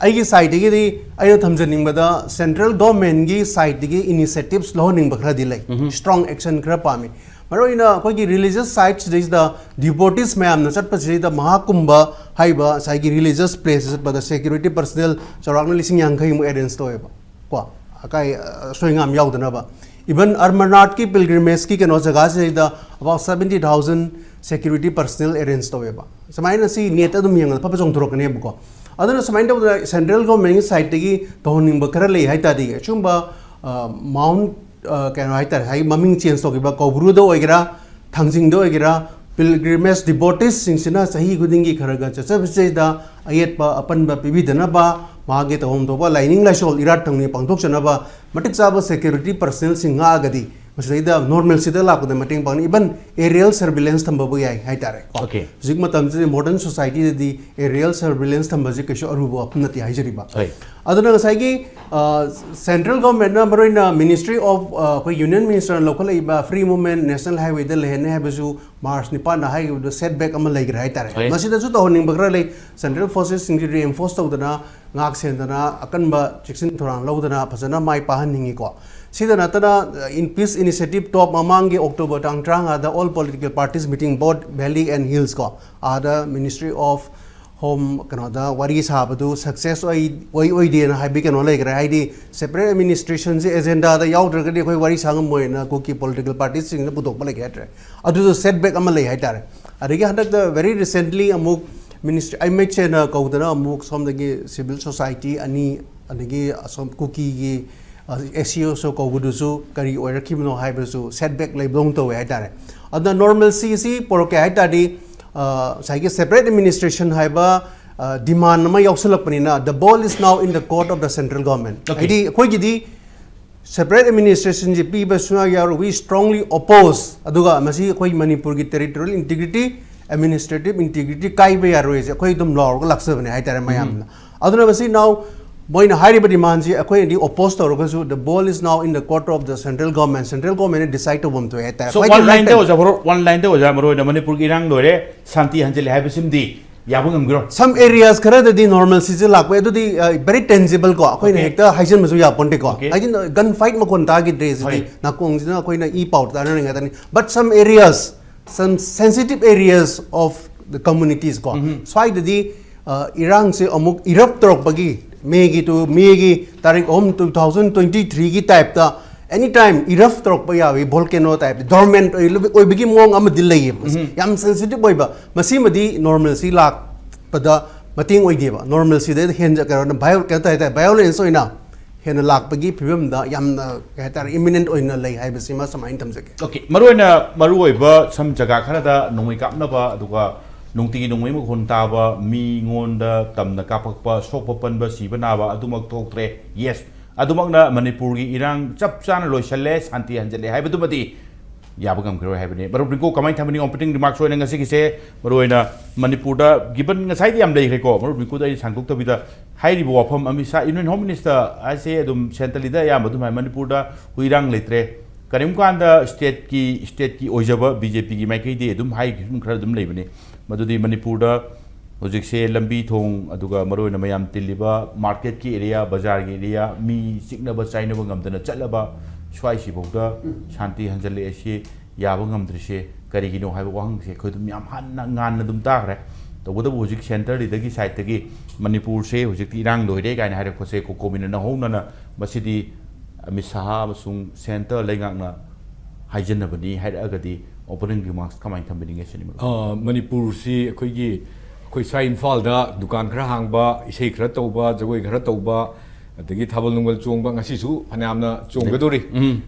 ꯑꯩꯒꯤ sideꯇꯒꯤꯗꯤ ꯑꯩꯅ ꯊꯝꯖꯅꯤꯡꯕꯗ central governmentꯀꯤ sideꯇꯒꯤ initiatives ꯂꯧꯍꯟꯅꯤꯡꯕ ꯈꯔꯗꯤ ꯂꯩ꯫ Strong action ꯈꯔ ꯄꯥꯝꯃꯤ꯫ ꯃꯔꯨꯑꯣꯏꯅ ꯑꯩꯈꯣꯏꯒꯤ religious siteꯁꯤꯗꯩꯁꯤꯗ devotees ꯃꯌꯥꯝꯅ ꯆꯠꯄꯁꯤꯗꯩꯗ ꯃꯍꯥꯀꯨꯝꯚ ꯍꯥꯏꯔꯤꯕ ꯉꯁꯥꯏꯒꯤ religious place ꯆꯠꯄꯗ security personnel ꯆꯥꯎꯔꯥꯛꯅ ꯂꯤꯁꯤꯡ ꯌꯥꯡꯈꯩꯃꯨꯛ arrange ꯇꯧꯋꯦꯕ꯫ ꯀꯣ, ꯑꯀꯥꯏ, ꯑ, ꯑꯁꯣꯏ ꯑꯉꯥꯝ ꯌꯥꯎꯗꯅꯕ꯫ Even ꯑꯃꯔꯅꯥꯊꯀꯤ pilgrimageꯀꯤ ꯀꯩꯅꯣ ꯖꯒꯥꯁꯤꯗꯩꯗ about seventy thousand security personnel arrange ꯇꯧꯋꯦꯕ꯫ ꯁꯨꯃꯥꯏꯅ ꯁꯤ netꯇ ꯑꯗꯨꯝ ꯌꯦꯡꯉꯒ ꯐꯕ ꯆꯣꯡꯊꯣꯔꯛꯀꯅꯦꯕꯀꯣ꯫ ꯑꯗꯨꯅ ꯁꯨꯃꯥꯏꯅ ꯇꯧꯗꯅ central governmentꯀꯤ sideꯇꯒꯤ ꯇꯧꯍꯟꯅꯤꯡꯕ ꯈꯔ ꯂꯩ ꯍꯥꯏ ꯇꯥꯔꯗꯤ, ꯑꯁꯤꯒꯨꯝꯕ, ꯑ, mount, ꯑ, ꯀꯩꯅꯣ ꯍꯥꯏ ꯇꯥꯔꯦ, ꯍꯥꯏꯗꯤ ꯃꯃꯤꯡ change ꯇꯧꯈꯤꯕ ꯀꯧꯕ꯭ꯔꯨꯗ ꯑꯣꯏꯒꯦꯔꯥ, ꯊꯥꯡꯖꯤꯡꯗ ꯑꯣꯏꯒꯦꯔꯥ, pilgrimage devoteesꯁꯤꯡꯁꯤꯅ ꯆꯍꯤ ꯈꯨꯗꯤꯡꯒꯤ ꯈꯔ ꯈꯔ ꯆꯠꯆꯕꯁꯤꯗꯩꯗ ꯑꯌꯦꯠꯄ ꯑꯄꯟꯕ ꯄꯤꯕꯤꯗꯅꯕ, ꯃꯥꯒꯤ ꯇꯧꯐꯝ ꯊꯣꯛꯄ ꯂꯥꯏꯅꯤꯡ ꯂꯥꯏꯁꯣꯜ ꯏꯔꯥꯠ ꯊꯧꯅꯤ ꯄꯥꯡꯊꯣꯛꯆꯅꯕ ꯃꯇꯤꯛ ꯆꯥꯕ security personnelꯁꯤꯡ ꯉꯥꯛꯑꯒꯗꯤ ꯃꯁꯤꯗꯩꯗ normalcyꯗ ꯂꯥꯛꯄꯗ ꯃꯇꯦꯡ ꯄꯥꯡꯅꯤ꯫ Even aerial surveillance ꯊꯝꯕꯕꯨ ꯌꯥꯏ ꯍꯥꯏꯇꯥꯔꯦ꯫ Okay. ꯍꯧꯖꯤꯛ ꯃꯇꯝꯁꯤꯗ modern societyꯗꯗꯤ aerial surveillance ꯊꯝꯕꯁꯤ ꯀꯩꯁꯨ ꯑꯔꯨꯕ ꯋꯥꯐꯝ ꯅꯠꯇꯦ ꯍꯥꯏꯖꯔꯤꯕ꯫ ꯍꯣꯏ꯫ ꯑꯗꯨꯅ ꯉꯁꯥꯏꯒꯤ, ꯑ, central governmentꯅ ꯃꯔꯨꯑꯣꯏꯅ Ministry of, ꯑ, ꯑꯩꯈꯣꯏ Union Ministerꯅ ꯂꯧꯈꯠꯂꯛꯏꯕ free movement National Highwayꯗ ꯂꯩꯍꯟꯅꯤ ꯍꯥꯏꯕꯁꯨ March ꯅꯤꯄꯥꯟꯗ ꯍꯥꯏꯈꯤꯕꯗ setback ꯑꯃ ꯂꯩꯈ꯭ꯔꯦ ꯍꯥꯏꯇꯥꯔꯦ꯫ ꯍꯣꯏ꯫ ꯃꯁꯤꯗꯁꯨ ꯇꯧꯍꯟꯅꯤꯡꯕ ꯈꯔ ꯂꯩ꯫ Central forcesꯁꯤꯡꯁꯤ reinforce ꯇꯧꯗꯅ, ꯉꯥꯛ ꯁꯦꯟꯗꯅ, ꯑꯀꯟꯕ ꯆꯦꯛꯁꯤꯟ ꯊꯧꯔꯥꯡ ꯂꯧꯗꯅ ꯐꯖꯅ ꯃꯥꯏ ꯄꯥꯛꯍꯟꯅꯤꯡꯉꯤꯀꯣ꯫ ꯁꯤꯗ ꯅꯠꯇꯅ, ꯑ, in peace initiative top ꯃꯃꯥꯡꯒꯤ October ꯇꯥꯡ ꯇꯔꯥꯃꯉꯥꯗ all political parties meeting both valley and hills ꯀꯣ, ꯑꯥꯗ Ministry of Home ꯀꯩꯅꯣꯗ ꯋꯥꯔꯤ ꯁꯥꯕꯗꯨ success ꯑꯣꯏ, ꯑꯣꯏ, ꯑꯣꯏꯗꯦꯅ ꯍꯥꯏꯕꯒꯤ ꯀꯩꯅꯣ ꯂꯩꯈ꯭ꯔꯦ꯫ ꯍꯥꯏꯗꯤ separate administrationꯁꯦ agendaꯗ ꯌꯥꯎꯗ꯭ꯔꯒꯗꯤ ꯑꯩꯈꯣꯏ ꯋꯥꯔꯤ ꯁꯥ ꯉꯝꯃꯣꯏꯅ ꯀꯨꯀꯤ political partiesꯁꯤꯡꯅ ꯄꯨꯊꯣꯛꯄ ꯂꯩꯈ꯭ꯔꯦ ꯍꯥꯏꯇꯥꯔꯦ꯫ ꯑꯗꯨꯁꯨ setback ꯑꯃ ꯂꯩ ꯍꯥꯏꯇꯥꯔꯦ꯫ ꯑꯗꯒꯤ ꯍꯟꯗꯛꯇ very recently ꯑꯃꯨꯛ ministry, MHAꯅ ꯀꯧꯗꯅ ꯑꯃꯨꯛ ꯁꯣꯝꯗꯒꯤ civil society ꯑꯅꯤ, ꯑꯗꯒꯤ ꯑꯁꯣꯝ ꯀꯨꯀꯤꯒꯤ, ꯑ, SCOꯁꯨ ꯀꯧꯕꯗꯨꯁꯨ ꯀꯔꯤ ꯑꯣꯏꯔꯛꯈꯤꯕꯅꯣ ꯍꯥꯏꯕꯁꯨ setback ꯂꯩꯕꯗꯧꯅ ꯇꯧꯋꯦ ꯍꯥꯏꯇꯥꯔꯦ꯫ ꯑꯗꯨꯅ normalcyꯁꯤ ꯄꯨꯔꯛꯀꯦ ꯍꯥꯏ ꯇꯥꯔꯗꯤ, ꯑ, ꯉꯁꯥꯏꯒꯤ separate administration ꯍꯥꯏꯕ, ꯑ, demand ꯑꯃ ꯌꯥꯎꯁꯜꯂꯛꯄꯅꯤꯅ, the ball is now in the court of the central government꯫ Okay. ꯍꯥꯏꯗꯤ ꯑꯩꯈꯣꯏꯒꯤꯗꯤ separate administrationꯁꯤ ꯄꯤꯕ ꯁꯨꯡꯌꯥ ꯌꯥꯔꯣꯏ꯫ We strongly oppose꯫ ꯑꯗꯨꯒ ꯃꯁꯤ ꯑꯩꯈꯣꯏ ꯃꯅꯤꯄꯨꯔꯒꯤ territorial integrity ꯑꯦꯗꯃꯤꯅꯤꯁꯇ꯭ꯔꯦꯇꯤꯚ ꯏꯟꯇꯤꯒ꯭ꯔꯤꯇꯤ ꯀꯥꯏꯕ ꯌꯥꯔꯣꯏꯁꯦ ꯑꯩꯈꯣꯏ ꯑꯗꯨꯝ ꯂꯥꯎꯔꯒ ꯂꯥꯛꯆꯕꯅꯦ ꯍꯥꯏꯇꯥꯔꯦ ꯃꯌꯥꯝꯅ꯫ ꯑꯗꯨꯅ ꯃꯁꯤ now ꯃꯣꯏꯅ ꯍꯥꯏꯔꯤꯕ ꯗꯤꯃꯥꯟꯁꯤ ꯑꯩꯈꯣꯏꯅꯗꯤ ꯑꯣꯄꯣꯖ ꯇꯧꯔꯒꯁꯨ, the ball is now in the court of the central government, central government ꯗꯤꯁꯥꯏꯗ ꯇꯧꯐꯝ ꯊꯣꯛꯑꯦ ꯍꯥꯏꯇꯥꯔꯦ꯫ So, ꯈ꯭ꯋꯥꯏꯗꯒꯤ one line ꯗ right ꯑꯣꯖꯥ ꯃꯔꯨꯞ, one line ꯗ ꯑꯣꯖꯥ, ꯃꯔꯨ ꯑꯣꯏꯅ ꯃꯅꯤꯄꯨꯔꯒꯤ ꯏꯔꯥꯡ ꯂꯣꯏꯔꯦ, ꯁꯥꯟꯇꯤ ꯍꯟꯖꯤꯜꯂꯦ ꯍꯥꯏꯕꯁꯤꯃꯗꯤ ꯌꯥꯕ ꯉꯝꯈꯤꯔꯣꯏ꯫ Some areas ꯈꯔꯗꯗꯤ normalcy ꯁꯦ ꯂꯥꯛꯄ ꯌꯥꯏ꯫ ꯑꯗꯨꯗꯤ ꯚꯦꯔꯤ ꯇꯦꯟꯖꯤꯕꯜ ꯀꯣ, ꯑꯩꯈꯣꯏꯅ Okay. ꯍꯦꯛꯇ ꯍꯥꯏꯖꯤꯟꯕꯁꯨ ꯌꯥꯄꯣꯟꯇꯦꯀꯣ꯫ Okay. ꯍꯥꯏꯖꯤꯟ ꯒꯟ ꯐꯥꯏꯠ ꯃꯈꯣꯟ ꯇꯥꯈꯤꯗ꯭ꯔꯦ ꯁꯤꯗꯤ꯫ ꯍꯣꯏ. ꯅꯥꯀꯣꯡꯁꯤꯅ ꯑꯩꯈꯣꯏꯅ ꯏ ꯄꯥꯎ ꯇꯥꯅꯔꯤꯉꯩꯗꯅꯤ꯫ But some areas, some sensitive areas of the communities ꯀꯣ, ꯁ꯭ꯋꯥꯏꯗꯗꯤ ꯑ, ꯏꯔꯥꯡꯁꯦ ꯑꯃꯨꯛ ꯏꯔꯞ ꯇꯧꯔꯛꯄꯒꯤ, ꯃꯦꯒꯤ ꯇꯨ ꯃꯦꯒꯤ ꯇꯥꯔꯤꯛ ꯑꯍꯨꯝ, two thousand twenty three ꯒꯤ ꯇꯥꯏꯞꯇ ꯑꯦꯅꯤ ꯇꯥꯏꯝ ꯏꯔꯞ ꯇꯧꯔꯛꯄ ꯌꯥꯕꯒꯤ, ꯚꯣꯜꯀꯦꯅꯣ ꯇꯥꯏꯞꯇ, ꯗꯣꯔꯃꯦꯟ ꯑꯣꯏꯕꯒꯤ ꯃꯑꯣꯡ ꯑꯃꯗꯤ ꯂꯩꯌꯦꯕ꯫ ꯌꯥꯝ ꯁꯦꯟꯁꯤꯇꯤꯚ ꯑꯣꯏꯕ꯫ ꯃꯁꯤꯃꯗꯤ normalcy ꯂꯥꯛꯄꯗ ꯃꯇꯦꯡ ꯑꯣꯏꯗꯦꯕ꯫ Normalcyꯗ ꯍꯦꯟꯖ ꯀꯩꯅꯣ ꯚꯥꯏꯑꯣ ꯀꯩꯅꯣ ꯇꯧ ꯍꯥꯏꯇꯥꯔꯦ, ꯚꯥꯏꯑꯣꯂꯦꯟꯁ ꯑꯣꯏꯅ ꯍꯦꯟꯅ ꯂꯥꯛꯄꯒꯤ ꯐꯤꯕꯝꯗ ꯌꯥꯝꯅ, ꯀꯩ ꯍꯥꯏꯇꯥꯔꯦ, ꯏꯃꯤꯅꯦꯟꯠ ꯑꯣꯏꯅ ꯂꯩ ꯍꯥꯏꯕꯁꯤꯃ ꯁꯨꯃꯥꯏꯅ ꯊꯝꯖꯒꯦ꯫ Okay, ꯃꯔꯨꯑꯣꯏꯅ ꯃꯔꯨꯑꯣꯏꯕ ꯁꯝ ꯖꯒꯥ ꯈꯔꯗ ꯅꯣꯡꯃꯩ ꯀꯥꯞꯅꯕ, ꯑꯗꯨꯒ ꯅꯨꯡꯇꯤꯒꯤ ꯅꯣꯡꯃꯩ ꯃꯈꯣꯟ ꯇꯥꯕ, ꯃꯤꯉꯣꯟꯗ ꯇꯝꯅ ꯀꯥꯞꯄꯛꯄ, ꯁꯣꯛꯄ ꯄꯟꯕ, ꯁꯤꯕ ꯅꯥꯕ ꯑꯗꯨꯃꯛ ꯊꯣꯛꯇ꯭ꯔꯦ꯫ Yes, ꯑꯗꯨꯃꯛꯅ ꯃꯅꯤꯄꯨꯔꯒꯤ ꯏꯔꯥꯡ ꯆꯞ ꯆꯥꯅ ꯂꯣꯏꯁꯜꯂꯦ, ꯁꯥꯟꯇꯤ ꯍꯟꯖꯜꯂꯦ ꯍꯥꯏꯕꯗꯨꯃꯗꯤ ꯌꯥꯕ ꯉꯝꯈꯤꯔꯣꯏ ꯍꯥꯏꯕꯅꯤ꯫ ꯃꯔꯨꯞ ꯔꯤꯡꯀꯨ, ꯀꯃꯥꯏꯅ ꯊꯝꯕꯅꯤ? Opening remarks ꯑꯣꯏꯅ ꯉꯁꯤꯒꯤꯁꯦ ꯃꯔꯨꯑꯣꯏꯅ ꯃꯅꯤꯄꯨꯔꯗ, given ꯉꯁꯥꯏꯗꯤ ꯌꯥꯝ ꯂꯩꯈ꯭ꯔꯦꯀꯣ, ꯃꯔꯨꯞ ꯔꯤꯡꯀꯨꯗ ꯑꯩ ꯁꯥꯡꯗꯣꯛꯇꯕꯤꯗ ꯍꯥꯏꯔꯤꯕ ꯋꯥꯐꯝ, ꯑꯃꯤꯠ ꯁꯥ, Union Home Minister ꯍꯥꯏꯁꯦ ꯑꯗꯨꯝ centralꯗ ꯑꯌꯥꯝꯕ ꯑꯗꯨꯝ ꯍꯥꯏ, ꯃꯅꯤꯄꯨꯔꯗ ꯏꯔꯥꯡ ꯂꯩꯇ꯭ꯔꯦ꯫ ꯀꯔꯤꯒꯨꯝꯕ ꯀꯥꯟꯗ stateꯀꯤ, stateꯀꯤ ꯑꯣꯏꯖꯕ BJPꯒꯤ ꯃꯥꯏꯀꯩꯗꯤ ꯑꯗꯨꯝ ꯍꯥꯏꯈꯤꯕ ꯈꯔ ꯑꯗꯨꯝ ꯂꯩꯕꯅꯤ꯫ ꯃꯗꯨꯗꯤ ꯃꯅꯤꯄꯨꯔꯗ ꯍꯧꯖꯤꯛꯁꯦ ꯂꯝꯕꯤ ꯊꯣꯡ, ꯑꯗꯨꯒ ꯃꯔꯨꯑꯣꯏꯅ ꯃꯌꯥꯝ ꯇꯤꯜꯂꯤꯕ marketꯀꯤ area, ꯕꯖꯥꯔꯒꯤ area, ꯃꯤ ꯆꯤꯛꯅꯕ ꯆꯥꯏꯅꯕ ꯉꯝꯗꯅ ꯆꯠꯂꯕ ꯁ꯭ꯋꯥꯏꯁꯤꯐꯥꯎꯗ ꯁꯥꯟꯇꯤ ꯍꯟꯖꯜꯂꯛꯑꯦ꯫ ꯁꯤ ꯌꯥꯕ ꯉꯝꯗ꯭ꯔꯤꯁꯦ ꯀꯔꯤꯒꯤꯅꯣ ꯍꯥꯏꯕ ꯋꯥꯍꯪꯁꯦ ꯑꯩꯈꯣꯏ ꯑꯗꯨꯝ ꯌꯥꯝ ꯍꯟꯅ ꯉꯥꯟꯅ ꯑꯗꯨꯝ ꯇꯥꯈ꯭ꯔꯦ꯫ ꯇꯧꯕꯇꯕꯨ ꯍꯧꯖꯤꯛ centreꯗꯒꯤ, sideꯇꯒꯤ ꯃꯅꯤꯄꯨꯔꯁꯦ ꯍꯧꯖꯤꯛꯇꯤ ꯏꯔꯥꯡ ꯂꯣꯏꯔꯦ ꯀꯥꯏꯅ ꯍꯥꯏꯔꯛꯄꯁꯦ ꯀꯣꯀꯣꯃꯤꯅ ꯅꯧꯍꯧꯅꯅ ꯃꯁꯤꯗꯤ ꯑꯃꯤꯠ ꯁꯥꯍ ꯑꯃꯁꯨꯡ centre ꯂꯩꯉꯥꯛꯅ ꯍꯥꯏꯖꯟꯅꯕꯅꯤ ꯍꯥꯏꯔꯛꯑꯒꯗꯤ opening remarks ꯀꯃꯥꯏꯅ ꯊꯝꯕꯤꯅꯤꯡꯉꯦ ꯁꯤꯅꯤ ꯃꯔꯨꯞ? ꯑ, ꯃꯅꯤꯄꯨꯔꯁꯤ ꯑꯩꯈꯣꯏꯒꯤ, ꯑꯩꯈꯣꯏ ꯁ꯭ꯋꯥꯏ ꯏꯝꯐꯥꯜꯗ ꯗꯨꯀꯥꯟ ꯈꯔ ꯍꯥꯡꯕ, ꯏꯁꯩ ꯈꯔ ꯇꯧꯕ, ꯖꯒꯣꯏ ꯈꯔ ꯇꯧꯕ, ꯑꯗꯒꯤ ꯊꯥꯕꯜ ꯅꯨꯡꯕꯜ ꯆꯣꯡꯕ, ꯉꯁꯤꯁꯨ ꯐꯅꯌꯥꯝꯅ ꯆꯣꯡꯒꯗꯧꯔꯤ꯫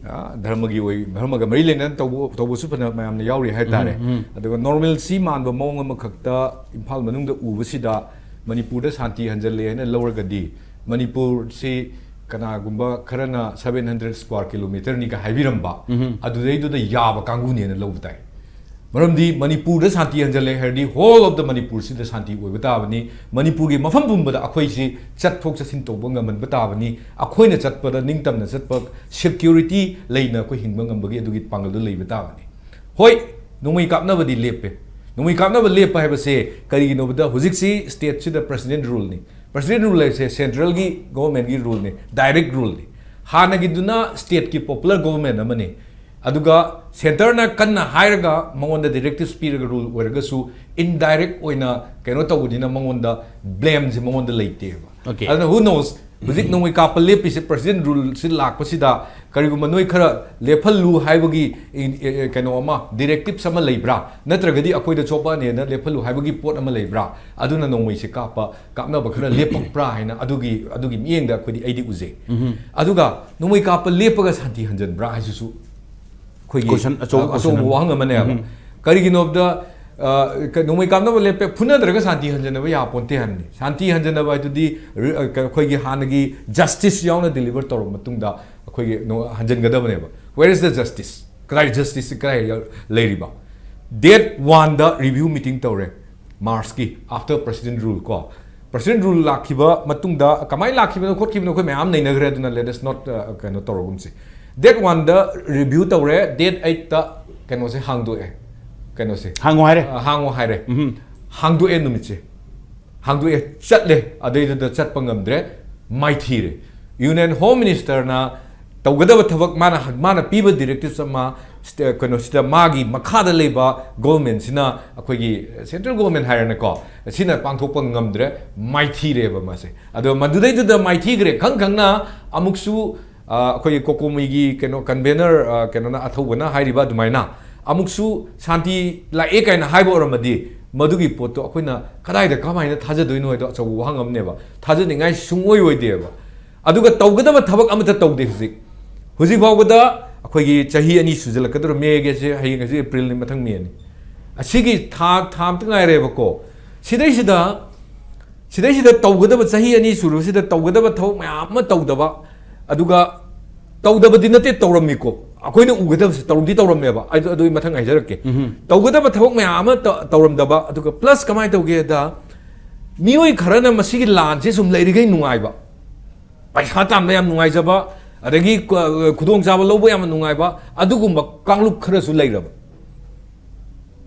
ꯑ, ꯙꯔꯃꯒꯤ ꯑꯣꯏ, ꯙꯔꯃꯒ ꯃꯔꯤ ꯂꯩꯅꯅ ꯇꯧꯕ, ꯇꯧꯕꯁꯨ ꯐꯅ ꯃꯌꯥꯝꯅ ꯌꯥꯎꯔꯤ ꯍꯥꯏꯇꯥꯔꯦ꯫ ꯑꯗꯨꯒ normalcy ꯃꯥꯟꯕ ꯃꯑꯣꯡ ꯑꯃꯈꯛꯇ ꯏꯝꯐꯥꯜ ꯃꯅꯨꯡꯗ ꯎꯕꯁꯤꯗ ꯃꯅꯤꯄꯨꯔꯗ ꯁꯥꯟꯇꯤ ꯍꯟꯖꯜꯂꯦ ꯍꯥꯏꯅ ꯂꯧꯔꯒꯗꯤ ꯃꯅꯤꯄꯨꯔꯁꯤ ꯀꯅꯥꯒꯨꯝꯕ ꯈꯔꯅ seven hundred square kilometreꯅꯤꯒ ꯍꯥꯏꯕꯤꯔꯝꯕ, ꯑꯗꯨꯗꯩꯗꯨꯗ ꯌꯥꯕ ꯀꯥꯡꯕꯨꯅꯦꯅ ꯂꯧꯕ ꯇꯥꯏ꯫ ꯃꯔꯝꯗꯤ ꯃꯅꯤꯄꯨꯔꯗ ꯁꯥꯟꯇꯤ ꯍꯟꯖꯜꯂꯦ ꯍꯥꯏꯔꯗꯤ whole of the ꯃꯅꯤꯄꯨꯔꯁꯤꯗ ꯁꯥꯟꯇꯤ ꯑꯣꯏꯕ ꯇꯥꯕꯅꯤ꯫ ꯃꯅꯤꯄꯨꯔꯒꯤ ꯃꯐꯝ ꯄꯨꯝꯕꯗ ꯑꯩꯈꯣꯏꯁꯤ ꯆꯠꯊꯣꯛ ꯆꯠꯁꯤꯟ ꯇꯧꯕ ꯉꯝꯍꯟꯕ ꯇꯥꯕꯅꯤ꯫ ꯑꯩꯈꯣꯏꯅ ꯆꯠꯄꯗ ꯅꯤꯡꯇꯝꯅ ꯆꯠꯄ, security ꯂꯩꯅ ꯑꯩꯈꯣꯏ ꯍꯤꯡꯕ ꯉꯝꯕꯒꯤ ꯑꯗꯨꯒꯤ ꯄꯥꯡꯒꯜꯗꯨ ꯂꯩꯕ ꯇꯥꯕꯅꯤ꯫ ꯍꯣꯏ, ꯅꯣꯡꯃꯩ ꯀꯥꯞꯅꯕꯗꯤ ꯂꯦꯞꯄꯦ꯫ ꯅꯣꯡꯃꯩ ꯀꯥꯞꯅꯕ ꯂꯦꯞꯄ ꯍꯥꯏꯕꯁꯦ ꯀꯔꯤꯒꯤꯅꯣꯕꯗ ꯍꯧꯖꯤꯛꯁꯤ stateꯁꯤꯗ president ruleꯅꯤ꯫ President rule ꯍꯥꯏꯁꯦ centralꯒꯤ governmentꯀꯤ ruleꯅꯤ, direct ruleꯅꯤ꯫ ꯍꯥꯟꯅꯒꯤꯗꯨꯅ stateꯀꯤ popular government ꯑꯃꯅꯤ꯫ ꯑꯗꯨꯒ centreꯅ ꯀꯟꯅ ꯍꯥꯏꯔꯒ ꯃꯉꯣꯟꯗ directives ꯄꯤꯔꯒ rule ꯑꯣꯏꯔꯒꯁꯨ indirect ꯑꯣꯏꯅ ꯀꯩꯅꯣ ꯇꯧꯕꯅꯤꯅ ꯃꯉꯣꯟꯗ blameꯁꯦ ꯃꯉꯣꯟꯗ ꯂꯩꯇꯦꯕ꯫ Okay. ꯑꯗꯨꯅ who knows, ꯍꯧꯖꯤꯛ ꯅꯣꯡꯃꯩ ꯀꯥꯞꯄ ꯂꯦꯞꯄꯤꯁꯦ president ruleꯁꯤ ꯂꯥꯛꯄꯁꯤꯗ ꯀꯔꯤꯒꯨꯝꯕ ꯅꯣꯏ ꯈꯔ ꯂꯦꯞꯍꯜꯂꯨ ꯍꯥꯏꯕꯒꯤ ꯏ-, ꯏ-, ꯀꯩꯅꯣ ꯑꯃ, directives ꯑꯃ ꯂꯩꯕ꯭ꯔꯥ? ꯅꯠꯇ꯭ꯔꯒꯗꯤ ꯑꯩꯈꯣꯏꯗ ꯆꯣꯞꯄꯛꯑꯅꯦꯅ ꯂꯦꯞꯍꯜꯂꯨ ꯍꯥꯏꯕꯒꯤ ꯄꯣꯠ ꯑꯃ ꯂꯩꯕ꯭ꯔꯥ? ꯑꯗꯨꯅ ꯅꯣꯡꯃꯩꯁꯦ ꯀꯥꯞꯄ, ꯀꯥꯞꯅꯕ ꯈꯔ ꯂꯦꯞꯄꯛꯄ꯭ꯔꯥ ꯍꯥꯏꯅ ꯑꯗꯨꯒꯤ, ꯑꯗꯨꯒꯤ ꯃꯤꯠꯌꯦꯡꯗ ꯑꯩꯈꯣꯏꯗꯤ, ꯑꯩꯗꯤ ꯎꯖꯩ꯫ ꯑꯗꯨꯒ ꯅꯣꯡꯃꯩ ꯀꯥꯞꯄ ꯂꯦꯞꯄꯒ ꯁꯥꯟꯇꯤ ꯍꯟꯖꯟꯕ꯭ꯔꯥ ꯍꯥꯏꯁꯤꯁꯨ ꯑꯩꯈꯣꯏꯒꯤ, Question ꯑꯆꯧꯕ ꯑ, question ꯑꯆꯧꯕ ꯑꯃ꯫ ꯋꯥꯍꯪ ꯑꯃꯅꯦꯕ꯫ ꯀꯔꯤꯒꯤꯅꯣꯕꯗ, ꯑ, ꯀ-, ꯅꯣꯡꯃꯩ ꯀꯥꯞꯅꯕ ꯂꯦꯞꯄꯦ, ꯐꯨꯅꯗ꯭ꯔꯒ ꯁꯥꯟꯇꯤ ꯍꯟꯖꯟꯅꯕ ꯌꯥꯄꯣꯟꯇꯦ ꯍꯥꯏꯕꯅꯤ꯫ ꯁꯥꯟꯇꯤ ꯍꯟꯖꯟꯅꯕ ꯍꯥꯏꯗꯨꯗꯤ ꯔꯤ-, ꯑ, ꯀ-, ꯑꯩꯈꯣꯏꯒꯤ ꯍꯥꯟꯅꯒꯤ justice ꯌꯥꯎꯅ deliver ꯇꯧꯔꯕ ꯃꯇꯨꯡꯗ ꯑꯩꯈꯣꯏꯒꯤ ꯅꯣ-, ꯍꯟꯖꯟꯒꯗꯕꯅꯦꯕ꯫ Where is the justice? ꯀꯗꯥꯏ justice ꯀꯗꯥꯏ ꯌꯥꯎ-, ꯂꯩꯔꯤꯕ? Date oneꯗ review meeting ꯇꯧꯔꯦ, Marchꯀꯤ, after president rule ꯀꯣ꯫ President rule ꯂꯥꯛꯈꯤꯕ ꯃꯇꯨꯡꯗ ꯀꯃꯥꯏꯅ ꯂꯥꯛꯈꯤꯕꯅꯣ ꯈꯣꯠꯈꯤꯕꯅꯣ ꯑꯩꯈꯣꯏ ꯃꯌꯥꯝ ꯅꯩꯅꯈ꯭ꯔꯦ, ꯑꯗꯨꯅ let us not, ꯑ, ꯀꯩꯅꯣ ꯇꯧꯔꯒꯨꯝꯁꯤ꯫ Date oneꯗ review ꯇꯧꯔꯦ, date eightꯇ ꯀꯩꯅꯣꯁꯦ ꯍꯥꯡꯗꯣꯛꯑꯦ, ꯀꯩꯅꯣꯁꯦ꯫ ꯍꯥꯡꯉꯣ ꯍꯥꯏꯔꯦ꯫ ꯑ, ꯍꯥꯡꯉꯣ ꯍꯥꯏꯔꯦ꯫ ꯎꯝ꯫ ꯍꯥꯡꯗꯣꯛꯑꯦ ꯅꯨꯃꯤꯠꯁꯦ꯫ ꯍꯥꯡꯗꯣꯛꯑꯦ, ꯆꯠꯂꯦ, ꯑꯗꯩꯗꯨꯗ ꯆꯠꯄ ꯉꯝꯗ꯭ꯔꯦ, ꯃꯥꯏꯊꯤꯔꯦ꯫ Union Home Ministerꯅ ꯇꯧꯒꯗꯕ ꯊꯕꯛ, ꯃꯥꯅ, ꯃꯥꯅ ꯄꯤꯕ directives ꯑꯃ ꯁ꯭ꯇꯦ-, ꯀꯩꯅꯣꯁꯤꯗ ꯃꯥꯒꯤ ꯃꯈꯥꯗ ꯂꯩꯕ governmentꯁꯤꯅ, ꯑꯩꯈꯣꯏꯒꯤ central government ꯍꯥꯏꯔꯦꯅꯀꯣ, ꯁꯤꯅ ꯄꯥꯡꯊꯣꯛꯄ ꯉꯝꯗ꯭ꯔꯦ, ꯃꯥꯏꯊꯤꯔꯦꯕ ꯃꯥꯁꯦ꯫ ꯑꯗꯣ ꯃꯗꯨꯗꯩꯗꯨꯗ ꯃꯥꯏꯊꯤꯈ꯭ꯔꯦ ꯈꯪ ꯈꯪꯅ ꯑꯃꯨꯛꯁꯨ, ꯑ, ꯑꯩꯈꯣꯏꯒꯤ COCOMIꯒꯤ ꯀꯩꯅꯣ convener, ꯑ, ꯀꯩꯅꯣꯅ, ꯑꯊꯧꯕꯅ ꯍꯥꯏꯔꯤꯕ ꯑꯗꯨꯃꯥꯏꯅ ꯑꯃꯨꯛꯁꯨ ꯁꯥꯟꯇꯤ ꯂꯥꯛꯑꯦ ꯀꯥꯏꯅ ꯍꯥꯏꯕ ꯑꯣꯏꯔꯝꯃꯗꯤ ꯃꯗꯨꯒꯤ ꯄꯣꯠꯇꯣ ꯑꯩꯈꯣꯏꯅ ꯀꯗꯥꯏꯗ ꯀꯃꯥꯏꯅ ꯊꯥꯖꯗꯣꯏꯅꯣ ꯍꯥꯏꯗꯣ ꯑꯆꯧꯕ ꯋꯥꯍꯪ ꯑꯃꯅꯦꯕ꯫ ꯊꯥꯖꯅꯤꯡꯉꯥꯏ ꯁꯨꯡꯑꯣꯏ ꯑꯣꯏꯗꯦꯕ꯫ ꯑꯗꯨꯒ ꯇꯧꯒꯗꯕ ꯊꯕꯛ ꯑꯃꯠꯇ ꯇꯧꯗꯦ ꯍꯧꯖꯤꯛ꯫ ꯍꯧꯖꯤꯛ ꯐꯥꯎꯕꯗ ꯑꯩꯈꯣꯏꯒꯤ ꯆꯍꯤ ꯑꯅꯤ ꯁꯨꯖꯜꯂꯛꯀꯗꯧꯔꯦ, Mayꯒꯁꯦ ꯍꯌꯦꯡ ꯍꯧꯖꯤꯛ Aprilꯅꯤ, ꯃꯊꯪ Mayꯅꯤ꯫ ꯑꯁꯤꯒꯤ ꯊꯥ, ꯊꯥ ꯑꯃꯇ ꯉꯥꯏꯔꯦꯕꯀꯣ꯫ ꯁꯤꯗꯩꯁꯤꯗ, ꯁꯤꯗꯩꯁꯤꯗ ꯇꯧꯒꯗꯕ, ꯆꯍꯤ ꯑꯅꯤ ꯁꯨꯔꯕꯁꯤꯗ ꯇꯧꯒꯗꯕ ꯊꯕꯛ ꯃꯌꯥꯝ ꯑꯃ ꯇꯧꯗꯕ, ꯑꯗꯨꯒ ꯇꯧꯗꯕꯗꯤ ꯅꯠꯇꯦ, ꯇꯧꯔꯝꯃꯤꯀꯣ꯫ ꯑꯩꯈꯣꯏꯅ ꯎꯒꯗꯕꯁꯦ ꯇꯧꯗꯤ ꯇꯧꯔꯝꯃꯦꯕ, ꯑꯗꯨ ꯑꯗꯨꯒꯤ ꯃꯊꯪ ꯍꯥꯏꯖꯔꯛꯀꯦ꯫ ꯇꯧꯒꯗꯕ ꯊꯕꯛ ꯃꯌꯥꯝ ꯑꯃ ꯇ- ꯇꯧꯔꯝꯗꯕ, ꯑꯗꯨꯒ ꯄ꯭ꯂꯁ ꯀꯃꯥꯏꯅ ꯇꯧꯒꯦꯗ, ꯃꯤꯑꯣꯏ ꯈꯔꯅ ꯃꯁꯤꯒꯤ ꯂꯥꯟꯁꯦ ꯁꯨꯝ ꯂꯩꯔꯤꯈꯩ ꯅꯨꯡꯉꯥꯏꯕ, ꯄꯩꯁꯥ ꯇꯥꯟꯕ ꯌꯥꯝ ꯅꯨꯡꯉꯥꯏꯖꯕ, ꯑꯗꯒꯤ ꯈꯨ- ꯈꯨꯗꯣꯡꯆꯥꯕ ꯂꯧꯕ ꯌꯥꯝ ꯅꯨꯡꯉꯥꯏꯕ, ꯑꯗꯨꯒꯨꯝꯕ ꯀꯥꯡꯂꯨꯞ ꯈꯔꯁꯨ ꯂꯩꯔꯕ꯫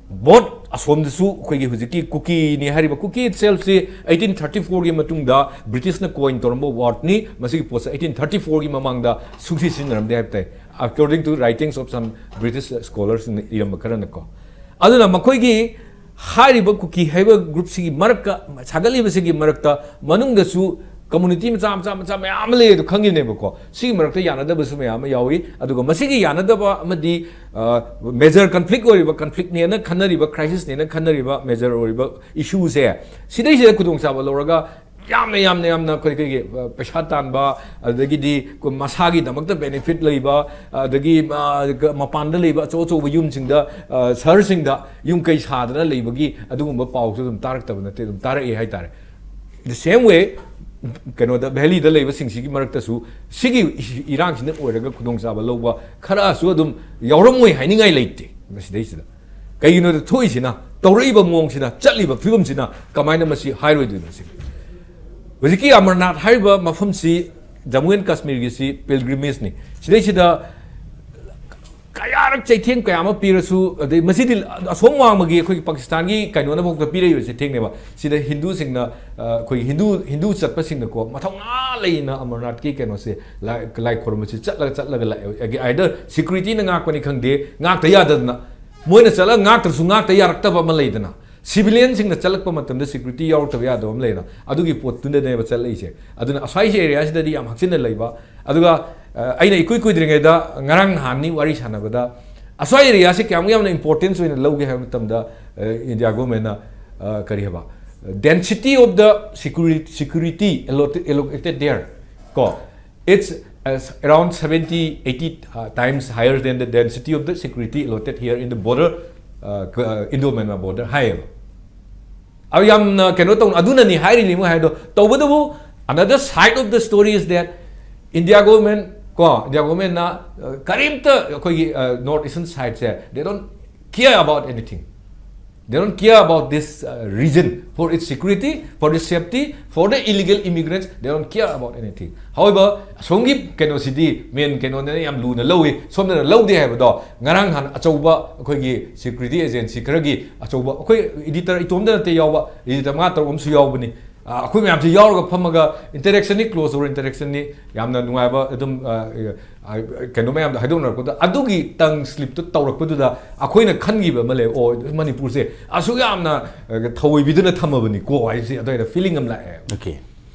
ꯕꯣꯠ ꯑꯁꯣꯝꯗꯁꯨ ꯑꯩꯈꯣꯏꯒꯤ ꯍꯧꯖꯤꯛꯀꯤ ꯀꯨꯀꯤꯅꯤ ꯍꯥꯏꯔꯤꯕ, ꯀꯨꯀꯤ itself ꯁꯤ eighteen thirty four ꯒꯤ ꯃꯇꯨꯡꯗ ꯕ꯭ꯔꯤꯇꯤꯁꯅ ꯀꯣꯏꯟ ꯇꯧꯔꯝꯕ ꯋꯥꯔꯗꯅꯤ꯫ ꯃꯁꯤꯒꯤ ꯄꯣꯠꯁꯦ eighteen thirty four ꯒꯤ ꯃꯃꯥꯡꯗ ꯁꯨꯡꯁꯤ ꯁꯤꯖꯤꯟꯅꯔꯝꯗꯦ ꯍꯥꯏꯕ ꯇꯥꯏ, according to writings of some British scholars ꯅ ꯏꯔꯝꯕ ꯈꯔꯅꯀꯣ꯫ ꯑꯗꯨꯅ ꯃꯈꯣꯏꯒꯤ ꯍꯥꯏꯔꯤꯕ ꯀꯨꯀꯤ ꯍꯥꯏꯕ ꯒ꯭ꯔꯨꯞꯁꯤꯒꯤ ꯃꯔꯛꯇ, ꯁꯥꯒꯠꯂꯤꯕꯁꯤꯒꯤ ꯃꯔꯛꯇ, ꯃꯅꯨꯡꯗꯁꯨ ꯀꯝꯃꯨꯅꯤꯇꯤ ꯃꯆꯥ ꯃꯆꯥ ꯃꯆꯥ ꯃꯌꯥꯝ ꯑꯃ ꯂꯩ ꯑꯗꯨ ꯈꯪꯉꯤꯕꯅꯦꯕꯀꯣ꯫ ꯁꯤꯒꯤ ꯃꯔꯛꯇ ꯌꯥꯅꯗꯕꯁꯨ ꯃꯌꯥꯝ ꯑꯃ ꯌꯥꯎꯏ꯫ ꯑꯗꯨꯒ ꯃꯁꯤꯒꯤ ꯌꯥꯅꯗꯕ ꯑꯃꯗꯤ ꯃꯦꯖꯔ ꯀꯟꯐ꯭ꯂꯤꯛ ꯑꯣꯏꯔꯤꯕ, ꯀꯟꯐ꯭ꯂꯤꯛꯅꯦꯅ ꯈꯟꯅꯔꯤꯕ, ꯃꯦꯖꯔ ꯑꯣꯏꯔꯤꯕ ꯏꯁꯨꯁꯦ, ꯁꯤꯗꯩꯁꯤꯗ ꯈꯨꯗꯣꯡꯆꯥꯕ ꯂꯧꯔꯒ ꯌꯥꯝꯅ ꯌꯥꯝꯅ ꯌꯥꯝꯅ ꯑꯩꯈꯣꯏ ꯑꯩꯈꯣꯏꯒꯤ ꯄꯩꯁꯥ ꯇꯥꯟꯕ, ꯑꯗꯒꯤꯗꯤ ꯃꯁꯥꯒꯤꯗꯃꯛꯇ ꯕꯦꯅꯤꯐꯤꯠ ꯂꯩꯕ, ꯑꯗꯒꯤ ꯃꯄꯥꯟꯗ ꯂꯩꯕ ꯑꯆꯧ ꯑꯆꯧꯕ ꯌꯨꯝꯁꯤꯡꯗ, ꯁꯍꯔꯁꯤꯡꯗ ꯌꯨꯝ ꯀꯩ ꯁꯥꯗꯅ ꯂꯩꯕꯒꯤ ꯑꯗꯨꯒꯨꯝꯕ ꯄꯥꯎꯁꯨ ꯑꯗꯨꯝ ꯇꯥꯔꯛꯇꯕ ꯅꯠꯇꯦ, ꯑꯗꯨꯝ ꯇꯥꯔꯛꯏ ꯍꯥꯏꯇꯥꯔꯦ꯫ The same way, ꯀꯩꯅꯣꯗ, ꯚꯦꯂꯤꯗ ꯂꯩꯕꯁꯤꯡꯁꯤꯒꯤ ꯃꯔꯛꯇꯁꯨ ꯁꯤꯒꯤ ꯏꯔꯥꯡꯁꯤꯅ ꯑꯣꯏꯔꯒ ꯈꯨꯗꯣꯡꯆꯥꯕ ꯂꯧꯕ ꯈꯔꯁꯨ ꯑꯗꯨꯝ ꯌꯥꯎꯔꯝꯃꯣꯏ ꯍꯥꯏꯅꯤꯡꯉꯥꯏ ꯂꯩꯇꯦ꯫ ꯃꯁꯤꯗꯩꯁꯤꯗ ꯀꯩꯒꯤꯅꯣꯗ ꯊꯣꯛꯏꯁꯤꯅ, ꯇꯧꯔꯛꯏꯕ ꯃꯑꯣꯡꯁꯤꯅ, ꯆꯠꯂꯤꯕ ꯐꯤꯕꯝꯁꯤꯅ ꯀꯃꯥꯏꯅ ꯃꯁꯤ ꯍꯥꯏꯔꯣꯏꯗꯣꯏꯅꯣ ꯁꯤꯅꯤ꯫ ꯍꯧꯖꯤꯛꯀꯤ ꯑꯃꯔꯅꯥꯊ ꯍꯥꯏꯔꯤꯕ ꯃꯐꯝꯁꯤ ꯖꯃꯨ ꯑꯦꯟ ꯀꯥꯁꯃꯤꯔꯒꯤꯁꯤ ꯄꯤꯜꯒ꯭ꯔꯤꯃꯦꯖꯅꯤ꯫ ꯁꯤꯗꯩꯁꯤꯗ ꯀꯌꯥꯔꯛ ꯆꯩꯊꯦꯡ ꯀꯌꯥ ꯑꯃ ꯄꯤꯔꯁꯨ, ꯑꯗꯩ ꯃꯁꯤꯗꯤ ꯑꯁꯣꯝ ꯋꯥꯡꯃꯒꯤ ꯑꯩꯈꯣꯏꯒꯤ ꯄꯥꯀꯤꯁꯇꯥꯟꯒꯤ ꯀꯩꯅꯣꯅꯐꯥꯎꯗ ꯄꯤꯔꯛꯏꯕ ꯆꯩꯊꯦꯡꯅꯦꯕ꯫ ꯁꯤꯗ ꯍꯤꯟꯗꯨꯁꯤꯡꯅ, ꯑ, ꯑꯩꯈꯣꯏꯒꯤ ꯍꯤꯟꯗꯨ, ꯍꯤꯟꯗꯨ ꯆꯠꯄꯁꯤꯡꯅꯀꯣ, ꯃꯊꯧꯅꯥ ꯂꯩꯅ ꯑꯃꯔꯅꯥꯊꯀꯤ ꯀꯩꯅꯣꯁꯦ, ꯂꯥꯏ, ꯂꯥꯏ ꯈꯨꯔꯨꯝꯕꯁꯤ ꯆꯠꯂꯒ, ꯆꯠꯂꯒ ꯂꯥꯛꯑꯦ꯫ Either security ꯅ ꯉꯥꯛꯄꯅꯤ ꯈꯪꯗꯦ, ꯉꯥꯛꯇ ꯌꯥꯗꯗꯅ, ꯃꯣꯏꯅ ꯆꯠꯂꯒ ꯉꯥꯛꯇ꯭ꯔꯁꯨ ꯉꯥꯛꯇ ꯌꯥꯔꯛꯇꯕ ꯑꯃ ꯂꯩꯗꯅ, civilian ꯁꯤꯡꯅ ꯆꯠꯂꯛꯄ ꯃꯇꯝꯗ security ꯌꯥꯎꯔꯛꯇꯕ ꯌꯥꯗꯕ ꯑꯃ ꯂꯩꯗꯅ, ꯑꯗꯨꯒꯤ ꯄꯣꯠꯇꯨꯗꯅꯦꯕ ꯆꯠꯂꯛꯏꯁꯦ꯫ ꯑꯗꯨꯅ ꯑꯁ꯭ꯋꯥꯏꯒꯤ area ꯁꯤꯗꯗꯤ ꯌꯥꯝ ꯍꯛꯆꯤꯟꯅ ꯂꯩꯕ, ꯑꯗꯨꯒ, ꯑ, ꯑꯩꯅ ꯏꯀꯨꯏ ꯀꯨꯏꯗ꯭ꯔꯤꯉꯩꯗ, ꯉꯔꯥꯡ ꯅꯍꯥꯟꯅꯤ ꯋꯥꯔꯤ ꯁꯥꯟꯅꯕꯗ, ꯑꯁ꯭ꯋꯥꯏ area ꯁꯦ ꯀꯌꯥꯃꯨꯛ ꯌꯥꯝꯅ importance ꯑꯣꯏꯅ ꯂꯧꯒꯦ ꯍꯥꯏꯕ ꯃꯇꯝꯗ, ꯑ, ꯏꯟꯗꯤꯌꯥ ꯒꯣꯔꯃꯦꯟꯅ, ꯑ, ꯀꯔꯤ ꯍꯥꯏꯕ, density of the security, security allotted, allocated there ꯀꯣ, it's, uh, around seventy, eighty, uh, times higher than the density of the security allotted here in the border, uh, Indo-Myanmar border ꯍꯥꯏꯌꯦꯕ꯫ ꯑꯗꯨ ꯌꯥꯝꯅ ꯀꯩꯅꯣ ꯇꯧꯅ, ꯑꯗꯨꯅꯅꯤ ꯍꯥꯏꯔꯤꯅꯤ ꯃꯣꯏ ꯍꯥꯏꯗꯣ꯫ ꯇꯧꯕꯇꯕꯨ, another side of the story is that India government ꯀꯣ, ꯏꯟꯗꯤꯌꯥ ꯒꯣꯔꯃꯦꯟꯅ ꯀꯔꯤꯝꯇ ꯑꯩꯈꯣꯏꯒꯤ ꯅꯣꯔꯠ ꯏꯁꯇꯔꯟ ꯁꯥꯏꯠꯁꯦ, they don't care about anything. They don't care about this uh, region for its security, for its safety, for the illegal immigrants. They don't care about anything. However, ꯑꯁꯣꯝꯒꯤ ꯀꯩꯅꯣꯁꯤꯗꯤ ꯃꯦꯟ ꯀꯩꯅꯣꯅꯦꯅ ꯌꯥꯝ ꯂꯨꯅ ꯂꯧꯏ, ꯁꯣꯝꯗꯅ ꯂꯧꯗꯦ ꯍꯥꯏꯕꯗꯣ ꯉꯔꯥꯡ ꯅꯍꯥꯟ ꯑꯆꯧꯕ ꯑꯩꯈꯣꯏꯒꯤ ꯁꯦꯀ꯭ꯌꯨꯔꯤꯇꯤ ꯑꯦꯖꯦꯟꯁꯤ ꯈꯔꯒꯤ ꯑꯆꯧꯕ, ꯑꯩꯈꯣꯏ ꯏꯗꯤꯇꯔ ꯏꯇꯣꯝꯇ ꯅꯠꯇꯦ ꯌꯥꯎꯕ, ꯏꯗꯤꯇꯔ ꯃꯉꯥ ꯇꯔꯨꯛ ꯑꯃꯁꯨ ꯌꯥꯎꯕꯅꯤ꯫ ꯑ, ꯑꯩꯈꯣꯏ ꯃꯌꯥꯝꯁꯦ ꯌꯥꯎꯔꯒ ꯐꯝꯃꯒ interaction ꯅꯤ, close door interaction ꯅꯤ, ꯌꯥꯝꯅ ꯅꯨꯡꯉꯥꯏꯕ ꯑꯗꯨꯝ ꯑ, ꯑ, ꯀꯩꯅꯣ ꯃꯌꯥꯝꯗꯣ ꯍꯥꯏꯗꯣꯛꯅꯔꯛꯄꯗ ꯑꯗꯨꯒꯤ ꯇꯪ ꯁ꯭ꯂꯤꯞꯇꯣ ꯇꯧꯔꯛꯄꯗꯨꯗ ꯑꯩꯈꯣꯏꯅ ꯈꯟꯈꯤꯕ ꯑꯃ ꯂꯩ, "ꯑꯣ, ꯃꯅꯤꯄꯨꯔꯁꯦ ꯑꯁꯨꯛ ꯌꯥꯝꯅ ꯑ, ꯊꯧꯑꯣꯏꯕꯤꯗꯨꯅ ꯊꯝꯃꯕꯅꯤꯀꯣ" ꯍꯥꯏꯁꯦ ꯑꯗꯨꯃꯥꯏꯅ ꯐꯤꯂꯤꯡ ꯑꯃ ꯂꯥꯛꯑꯦ꯫ Okay.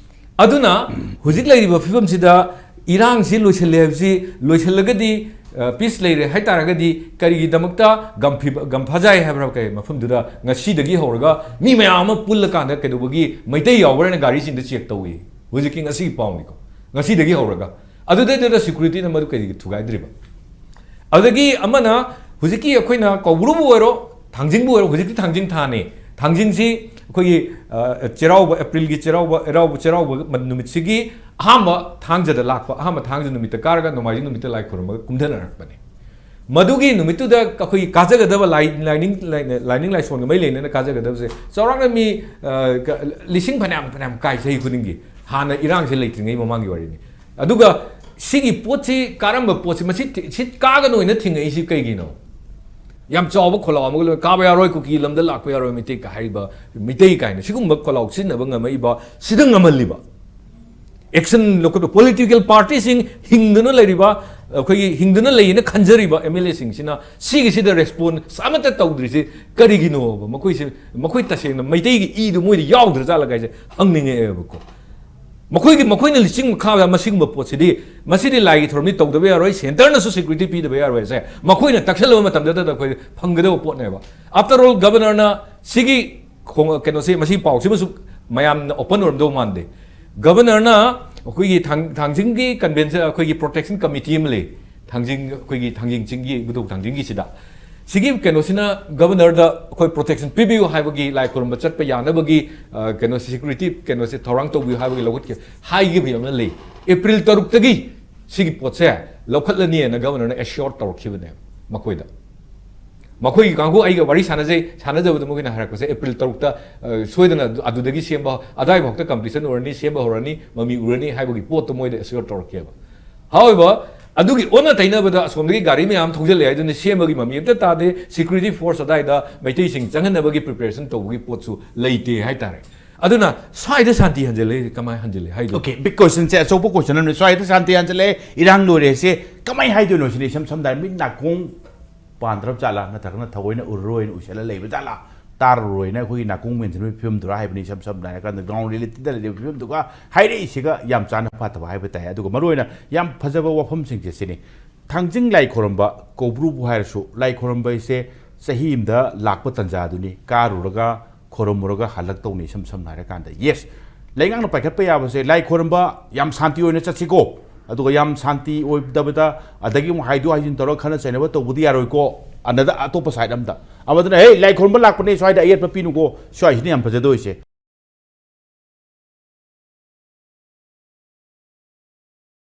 ꯑꯗꯨꯅ ꯍꯧꯖꯤꯛ ꯂꯩꯔꯤꯕ ꯐꯤꯕꯝꯁꯤꯗ ꯏꯔꯥꯡꯁꯤ ꯂꯣꯏꯁꯤꯜꯂꯦ ꯍꯥꯏꯕꯁꯤ, ꯂꯣꯏꯁꯤꯜꯂꯒꯗꯤ, ꯑ, ꯄꯤꯁ ꯂꯩꯔꯦ ꯍꯥꯏꯇꯥꯔꯒꯗꯤ ꯀꯔꯤꯒꯤꯗꯃꯛꯇ ꯒꯝꯐꯤ-, ꯒꯝꯐꯥꯖꯥꯏ ꯍꯥꯏꯕ꯭ꯔꯥ ꯀꯩ ꯃꯐꯝꯗꯨꯗ ꯉꯁꯤꯗꯒꯤ ꯍꯧꯔꯒ ꯃꯤ ꯃꯌꯥꯝ ꯑꯃ ꯄꯨꯜꯂꯀꯥꯟꯗ ꯀꯩꯗꯧꯕꯒꯤ ꯃꯩꯇꯩ ꯌꯥꯎꯕ꯭ꯔꯥꯅ ꯒꯥꯔꯤꯁꯤꯡꯗ ꯆꯦꯛ ꯇꯧꯏ? ꯍꯧꯖꯤꯛꯀꯤ ꯉꯁꯤꯒꯤ ꯄꯥꯎꯅꯤꯀꯣ, ꯉꯁꯤꯗꯒꯤ ꯍꯧꯔꯒ ꯑꯗꯨꯗꯩꯗꯨꯗ ꯁꯦꯀ꯭ꯌꯨꯔꯤꯇꯤꯅ ꯃꯗꯨ ꯀꯩꯒꯤ ꯊꯨꯒꯥꯏꯗ꯭ꯔꯤꯕ? ꯑꯗꯒꯤ ꯑꯃꯅ ꯍꯧꯖꯤꯛꯀꯤ ꯑꯩꯈꯣꯏꯅ ꯀꯧꯕ꯭ꯔꯨꯕꯨ ꯑꯣꯏꯔꯣ, ꯊꯥꯡꯖꯤꯡꯕꯨ ꯑꯣꯏꯔꯣ, ꯍꯧꯖꯤꯛꯇꯤ ꯊꯥꯡꯖꯤꯡ ꯊꯥꯅꯤ꯫ ꯊꯥꯡꯖꯤꯡꯁꯤ ꯑꯩꯈꯣꯏꯒꯤ, ꯑ, ꯆꯩꯔꯥꯎꯕ, ꯑꯦꯄ꯭ꯔꯤꯜꯒꯤ ꯆꯩꯔꯥꯎꯕ, ꯆꯩꯔꯥꯎꯕ, ꯆꯩꯔꯥꯎꯕ ꯃ-, ꯅꯨꯃꯤꯠꯁꯤꯒꯤ ꯑꯍꯥꯟꯕ ꯊꯥꯡꯖꯗ ꯂꯥꯛꯄ, ꯑꯍꯥꯟꯕ ꯊꯥꯡꯖ ꯅꯨꯃꯤꯠꯇ ꯀꯥꯔꯒ ꯅꯣꯡꯃꯥꯏꯖꯤꯡ ꯅꯨꯃꯤꯠꯇ ꯂꯥꯏ ꯈꯨꯔꯨꯝꯃꯒ ꯀꯨꯝꯊꯅꯔꯛꯄꯅꯤ꯫ ꯃꯗꯨꯒꯤ ꯅꯨꯃꯤꯠꯇꯨꯗ ꯑꯩꯈꯣꯏꯒꯤ ꯀꯥꯖꯒꯗꯕ ꯂꯥꯏ-, ꯂꯥꯏꯅꯤꯡ, ꯂꯥꯏ-, ꯂꯥꯏꯅꯤꯡ ꯂꯥꯏꯁꯣꯟꯒ ꯃꯔꯤ ꯂꯩꯅꯅ ꯀꯥꯖꯒꯗꯕꯁꯦ ꯆꯥꯎꯔꯥꯛꯅ ꯃꯤ, ꯑ, ꯀ-, ꯂꯤꯁꯤꯡ ꯐꯅꯌꯥꯝ, ꯐꯅꯌꯥꯝ ꯀꯥꯏ ꯆꯍꯤ ꯈꯨꯗꯤꯡꯒꯤ꯫ ꯍꯥꯟꯅ ꯏꯔꯥꯡꯁꯦ ꯂꯩꯇ꯭ꯔꯤꯉꯩ ꯃꯃꯥꯡꯒꯤ ꯋꯥꯔꯤꯅꯤ꯫ ꯑꯗꯨꯒ ꯁꯤꯒꯤ ꯄꯣꯠꯁꯤ, ꯀꯥꯔꯝꯕ ꯄꯣꯠꯁꯤ, ꯃꯁꯤ ꯊꯤ-, ꯁꯤ ꯀꯥꯒꯅꯣ ꯍꯥꯏꯅ ꯊꯤꯡꯉꯛꯏꯁꯤ ꯀꯩꯒꯤꯅꯣ? ꯌꯥꯝ ꯆꯥꯎꯕ ꯈꯣꯜꯂꯥꯎ ꯑꯃꯒ ꯂꯣꯏ, "ꯀꯥꯕ ꯌꯥꯔꯣꯏ, ꯀꯨꯀꯤ ꯂꯝꯗ ꯂꯥꯛꯄ ꯌꯥꯔꯣꯏ, ꯃꯩꯇꯩ" ꯀ ꯍꯥꯏꯔꯤꯕ, ꯃꯩꯇꯩ ꯀꯥꯏꯅ ꯁꯤꯒꯨꯝꯕ ꯈꯣꯜꯂꯥꯎ ꯁꯤꯖꯤꯟꯅꯕ ꯉꯝꯃꯛꯏꯕ, ꯁꯤꯗ ꯉꯝꯍꯜꯂꯤꯕ꯫ ꯑꯦꯛꯁꯟ ꯂꯧꯈꯠꯄ, ꯄꯣꯂꯤꯇꯤꯀꯦꯜ ꯄꯥꯔꯇꯤꯁꯤꯡ ꯍꯤꯡꯗꯨꯅ ꯂꯩꯔꯤꯕ, ꯑꯩꯈꯣꯏꯒꯤ ꯍꯤꯡꯗꯨꯅ ꯂꯩꯌꯦꯅ ꯈꯟꯖꯔꯤꯕ ꯑꯦꯝ ꯑꯦꯜ ꯑꯦꯁꯤꯡꯁꯤꯅ ꯁꯤꯒꯤꯁꯤꯗ ꯔꯦꯁꯄꯣꯟꯁ ꯑꯃꯠꯇ ꯇꯧꯗ꯭ꯔꯤꯁꯤ ꯀꯔꯤꯒꯤꯅꯣꯕ? ꯃꯈꯣꯏꯁꯦ, ꯃꯈꯣꯏ ꯇꯁꯦꯡꯅ ꯃꯩꯇꯩꯒꯤ ꯏꯗꯨ ꯃꯣꯏꯗ ꯌꯥꯎꯗ꯭ꯔ ꯖꯥꯠꯂ ꯀꯥꯏꯁꯦ ꯍꯪꯅꯤꯡꯉꯛꯑꯦꯕꯀꯣ꯫ ꯃꯈꯣꯏꯒꯤ, ꯃꯈꯣꯏꯅ ꯂꯤꯆꯤꯡ ꯃꯈꯥꯗ ꯃꯁꯤꯒꯨꯝꯕ ꯄꯣꯠꯁꯤꯗꯤ, ꯃꯁꯤꯗꯤ ꯂꯥꯏꯒꯤ ꯊꯧꯔꯝꯅꯤ, ꯇꯧꯗꯕ ꯌꯥꯔꯣꯏ, ꯁꯦꯟꯇꯔꯅꯁꯨ ꯁꯦꯀ꯭ꯌꯨꯔꯤꯇꯤ ꯄꯤꯗꯕ ꯌꯥꯔꯣꯏ ꯍꯥꯏꯁꯦ ꯃꯈꯣꯏꯅ ꯇꯛꯁꯜꯂꯕ ꯃꯇꯝꯗꯇꯗ ꯑꯩꯈꯣꯏ ꯐꯪꯒꯗꯕ ꯄꯣꯠꯅꯦꯕ꯫ After all, ꯒꯕꯔꯅꯔꯅ ꯁꯤꯒꯤ ꯈꯣꯡ-, ꯀꯩꯅꯣꯁꯤ, ꯃꯁꯤ ꯄꯥꯎꯁꯤꯃꯁꯨ ꯃꯌꯥꯝꯅ ꯑꯣꯄꯟ ꯑꯣꯏꯔꯝꯗꯧ ꯃꯥꯟꯗꯦ꯫ ꯒꯕꯔꯅꯔꯅ ꯑꯩꯈꯣꯏꯒꯤ ꯊꯥꯡ-, ꯊꯥꯡꯖꯤꯡꯒꯤ ꯀꯟꯚꯦꯟꯁꯟ, ꯑꯩꯈꯣꯏꯒꯤ ꯄ꯭ꯔꯣꯇꯦꯛꯁꯟ ꯀꯃꯤꯇꯤ ꯑꯃ ꯂꯩ, ꯊꯥꯡꯖꯤꯡ, ꯑꯩꯈꯣꯏꯒꯤ ꯊꯥꯡꯖꯤꯡ ꯆꯤꯡꯒꯤ, ꯏꯕꯨꯙꯧ ꯊꯥꯡꯖꯤꯡꯒꯤꯁꯤꯗ꯫ ꯁꯤꯒꯤ ꯀꯩꯅꯣꯁꯤꯅ ꯒꯕꯔꯅꯔꯗ ꯑꯩꯈꯣꯏ ꯄ꯭ꯔꯣꯇꯦꯛꯁꯟ ꯄꯤꯕꯤꯌꯨ ꯍꯥꯏꯕꯒꯤ, ꯂꯥꯏ ꯈꯨꯔꯨꯝꯕ ꯆꯠꯄ ꯌꯥꯅꯕꯒꯤ, ꯑ, ꯀꯩꯅꯣ, ꯁꯦꯀ꯭ꯌꯨꯔꯤꯇꯤ ꯀꯩꯅꯣꯁꯦ ꯊꯧꯔꯥꯡ ꯇꯧꯕꯤꯌꯨ ꯍꯥꯏꯕꯒꯤ ꯂꯧꯈꯠꯈꯤ-, ꯍꯥꯏꯈꯤꯕ ꯑꯃ ꯂꯩ꯫ ꯑꯦꯄ꯭ꯔꯤꯜ ꯇꯔꯨꯛꯇꯒꯤ ꯁꯤꯒꯤ ꯄꯣꯠꯁꯦ ꯂꯧꯈꯠꯂꯅꯤꯅ ꯒꯕꯔꯅꯔꯅ ꯑꯦꯁ꯭ꯌꯣꯔ ꯇꯧꯔꯛꯈꯤꯕꯅꯦ ꯃꯈꯣꯏꯗ꯫ ꯃꯈꯣꯏꯒꯤ ꯀꯥꯡꯕꯨ ꯑꯩꯒ ꯋꯥꯔꯤ ꯁꯥꯟꯅꯖꯩ, ꯁꯥꯟꯅꯖꯕꯗ ꯃꯈꯣꯏꯅ ꯍꯥꯏꯔꯛꯄꯁꯦ ꯑꯦꯄ꯭ꯔꯤꯜ ꯇꯔꯨꯛꯇ, ꯑ, ꯁꯣꯏꯗꯅ ꯑꯗꯨ-, ꯑꯗꯨꯗꯒꯤ ꯁꯦꯝꯕ, ꯑꯗꯥꯏꯐꯥꯎꯗ ꯀꯝꯄ꯭ꯂꯤꯁꯟ ꯑꯣꯏꯔꯅꯤ, ꯁꯦꯝꯕ ꯍꯧꯔꯅꯤ, ꯃꯃꯤ ꯎꯔꯅꯤ ꯍꯥꯏꯕꯒꯤ ꯄꯣꯠꯇꯣ ꯃꯣꯏꯗ ꯑꯦꯁ꯭ꯌꯣꯔ ꯇꯧꯔꯛꯀꯦꯕ꯫ However, ꯑꯗꯨꯒꯤ ꯑꯣꯟꯅ ꯇꯩꯅꯕꯗ ꯑꯁꯣꯝꯗꯒꯤ ꯒꯥꯔꯤ ꯃꯌꯥꯝ ꯊꯧꯖꯤꯜꯂꯛꯑꯦ ꯍꯥꯏꯗꯨꯅ ꯁꯦꯝꯕꯒꯤ ꯃꯃꯤ ꯑꯝꯇ ꯇꯥꯗꯦ꯫ ꯁꯦꯀ꯭ꯌꯨꯔꯤꯇꯤ ꯐꯣꯔꯁ ꯑꯗꯥꯏꯗ ꯃꯩꯇꯩꯁꯤꯡ ꯆꯪꯍꯟꯅꯕꯒꯤ ꯄ꯭ꯔꯤꯄꯦꯔꯦꯁꯟ ꯇꯧꯕꯒꯤ ꯄꯣꯠꯁꯨ ꯂꯩꯇꯦ ꯍꯥꯏꯇꯥꯔꯦ꯫ ꯑꯗꯨꯅ ꯁ꯭ꯋꯥꯏꯗ ꯁꯥꯟꯇꯤ ꯍꯟꯖꯤꯜꯂꯦ, ꯀꯃꯥꯏꯅ ꯍꯟꯖꯤꯜꯂꯦ ꯍꯥꯏꯗꯣ? Okay, big question ꯁꯦ, ꯑꯆꯧꯕ question ꯑꯃꯅꯤ꯫ ꯁ꯭ꯋꯥꯏꯗ ꯁꯥꯟꯇꯤ ꯍꯟꯖꯤꯜꯂꯦ, ꯏꯔꯥꯡ ꯂꯣꯏꯔꯦ ꯁꯦ ꯀꯃꯥꯏꯅ ꯍꯥꯏꯗꯣꯏꯅꯣ ꯁꯤꯅꯤ꯫ ꯏꯁꯝ ꯁꯝꯅ ꯍꯥꯏꯔꯕꯗ ꯃꯤꯠ ꯅꯥꯀꯣꯡ ꯄꯥꯟꯗ꯭ꯔꯕ ꯖꯥꯠꯂꯥ, ꯅꯠꯇ꯭ꯔꯒꯅ ꯊꯑꯣꯏꯅ ꯎꯔꯔꯣꯏꯅ ꯎꯏꯁꯜꯂ ꯂꯩꯕ ꯖꯥꯠꯂꯥ, ꯇꯥꯔꯔꯣꯏꯅ ꯑꯩꯈꯣꯏꯒꯤ ꯅꯥꯀꯣꯡ ꯃꯦꯟꯁꯤꯟꯕꯒꯤ ꯐꯤꯕꯝꯗꯨꯔꯥ ꯍꯥꯏꯕꯅꯤ꯫ ꯏꯁꯝ ꯁꯝꯅ ꯍꯥꯏꯔꯀꯥꯟꯗ ꯒ꯭ꯔꯥꯎꯟ ꯔꯤꯌꯦꯂꯤꯇꯤꯗ ꯂꯩꯔꯤꯕ ꯐꯤꯕꯝꯗꯨꯒ ꯍꯥꯏꯔꯛꯏꯁꯤꯒ ꯌꯥꯝ ꯆꯥꯅ ꯐꯥꯠꯇꯕ ꯍꯥꯏꯕ ꯇꯥꯏ꯫ ꯑꯗꯨꯒ ꯃꯔꯨꯑꯣꯏꯅ ꯌꯥꯝ ꯐꯖꯕ ꯋꯥꯐꯝꯁꯤꯡꯁꯦ ꯁꯤꯅꯤ꯫ ꯊꯥꯡꯖꯤꯡ ꯂꯥꯏ ꯈꯣꯏꯔꯝꯕ ꯀꯧꯕ꯭ꯔꯨꯕꯨ ꯍꯥꯏꯔꯁꯨ, ꯂꯥꯏ ꯈꯣꯏꯔꯝꯕ ꯍꯥꯏꯁꯦ ꯆꯍꯤ ꯑꯃꯗ ꯂꯥꯛꯄ ꯇꯥꯟꯖꯥꯗꯨꯅꯤ꯫ ꯀꯥꯔꯨꯔꯒ ꯈꯣꯏꯔꯝꯃꯨꯔꯒ ꯍꯜꯂꯛꯇꯧꯅꯤ꯫ ꯏꯁꯝ ꯁꯝꯅ ꯍꯥꯏꯔꯀꯥꯟꯗ, ꯌꯦꯁ, ꯂꯩꯉꯥꯛꯅ ꯄꯥꯏꯈꯠꯄ ꯌꯥꯕꯁꯦ, ꯂꯥꯏ ꯈꯣꯏꯔꯝꯕ ꯌꯥꯝ ꯁꯥꯟꯇꯤ ꯑꯣꯏꯅ ꯆꯠꯁꯤꯀꯣ, ꯑꯗꯨꯒ ꯌꯥꯝ ꯁꯥꯟꯇꯤ ꯑꯣꯏꯗꯕꯗ ꯑꯗꯒꯤ ꯑꯃꯨꯛ ꯍꯥꯏꯗꯣꯛ ꯍꯥꯏꯖꯤꯟ ꯇꯧꯔꯒ ꯈꯠꯅ ꯆꯩꯅꯕ ꯇꯧꯕꯗꯤ ꯌꯥꯔꯣꯏꯀꯣ꯫ ꯑꯅꯗ ꯑꯇꯣꯞꯄ ꯁꯥꯏꯠ ꯑꯝꯗ, ꯑꯃꯗꯨꯅ, "ꯍꯦ, ꯂꯥꯏ ꯈꯣꯏꯔꯝꯕ ꯂꯥꯛꯄꯅꯦ, ꯁ꯭ꯋꯥꯏꯗ ꯑꯌꯦꯠꯄ ꯄꯤꯅꯨꯀꯣ", ꯁ꯭ꯋꯥꯏꯁꯤꯅ ꯌꯥꯝ ꯐꯖꯗꯣꯏꯁꯦ꯫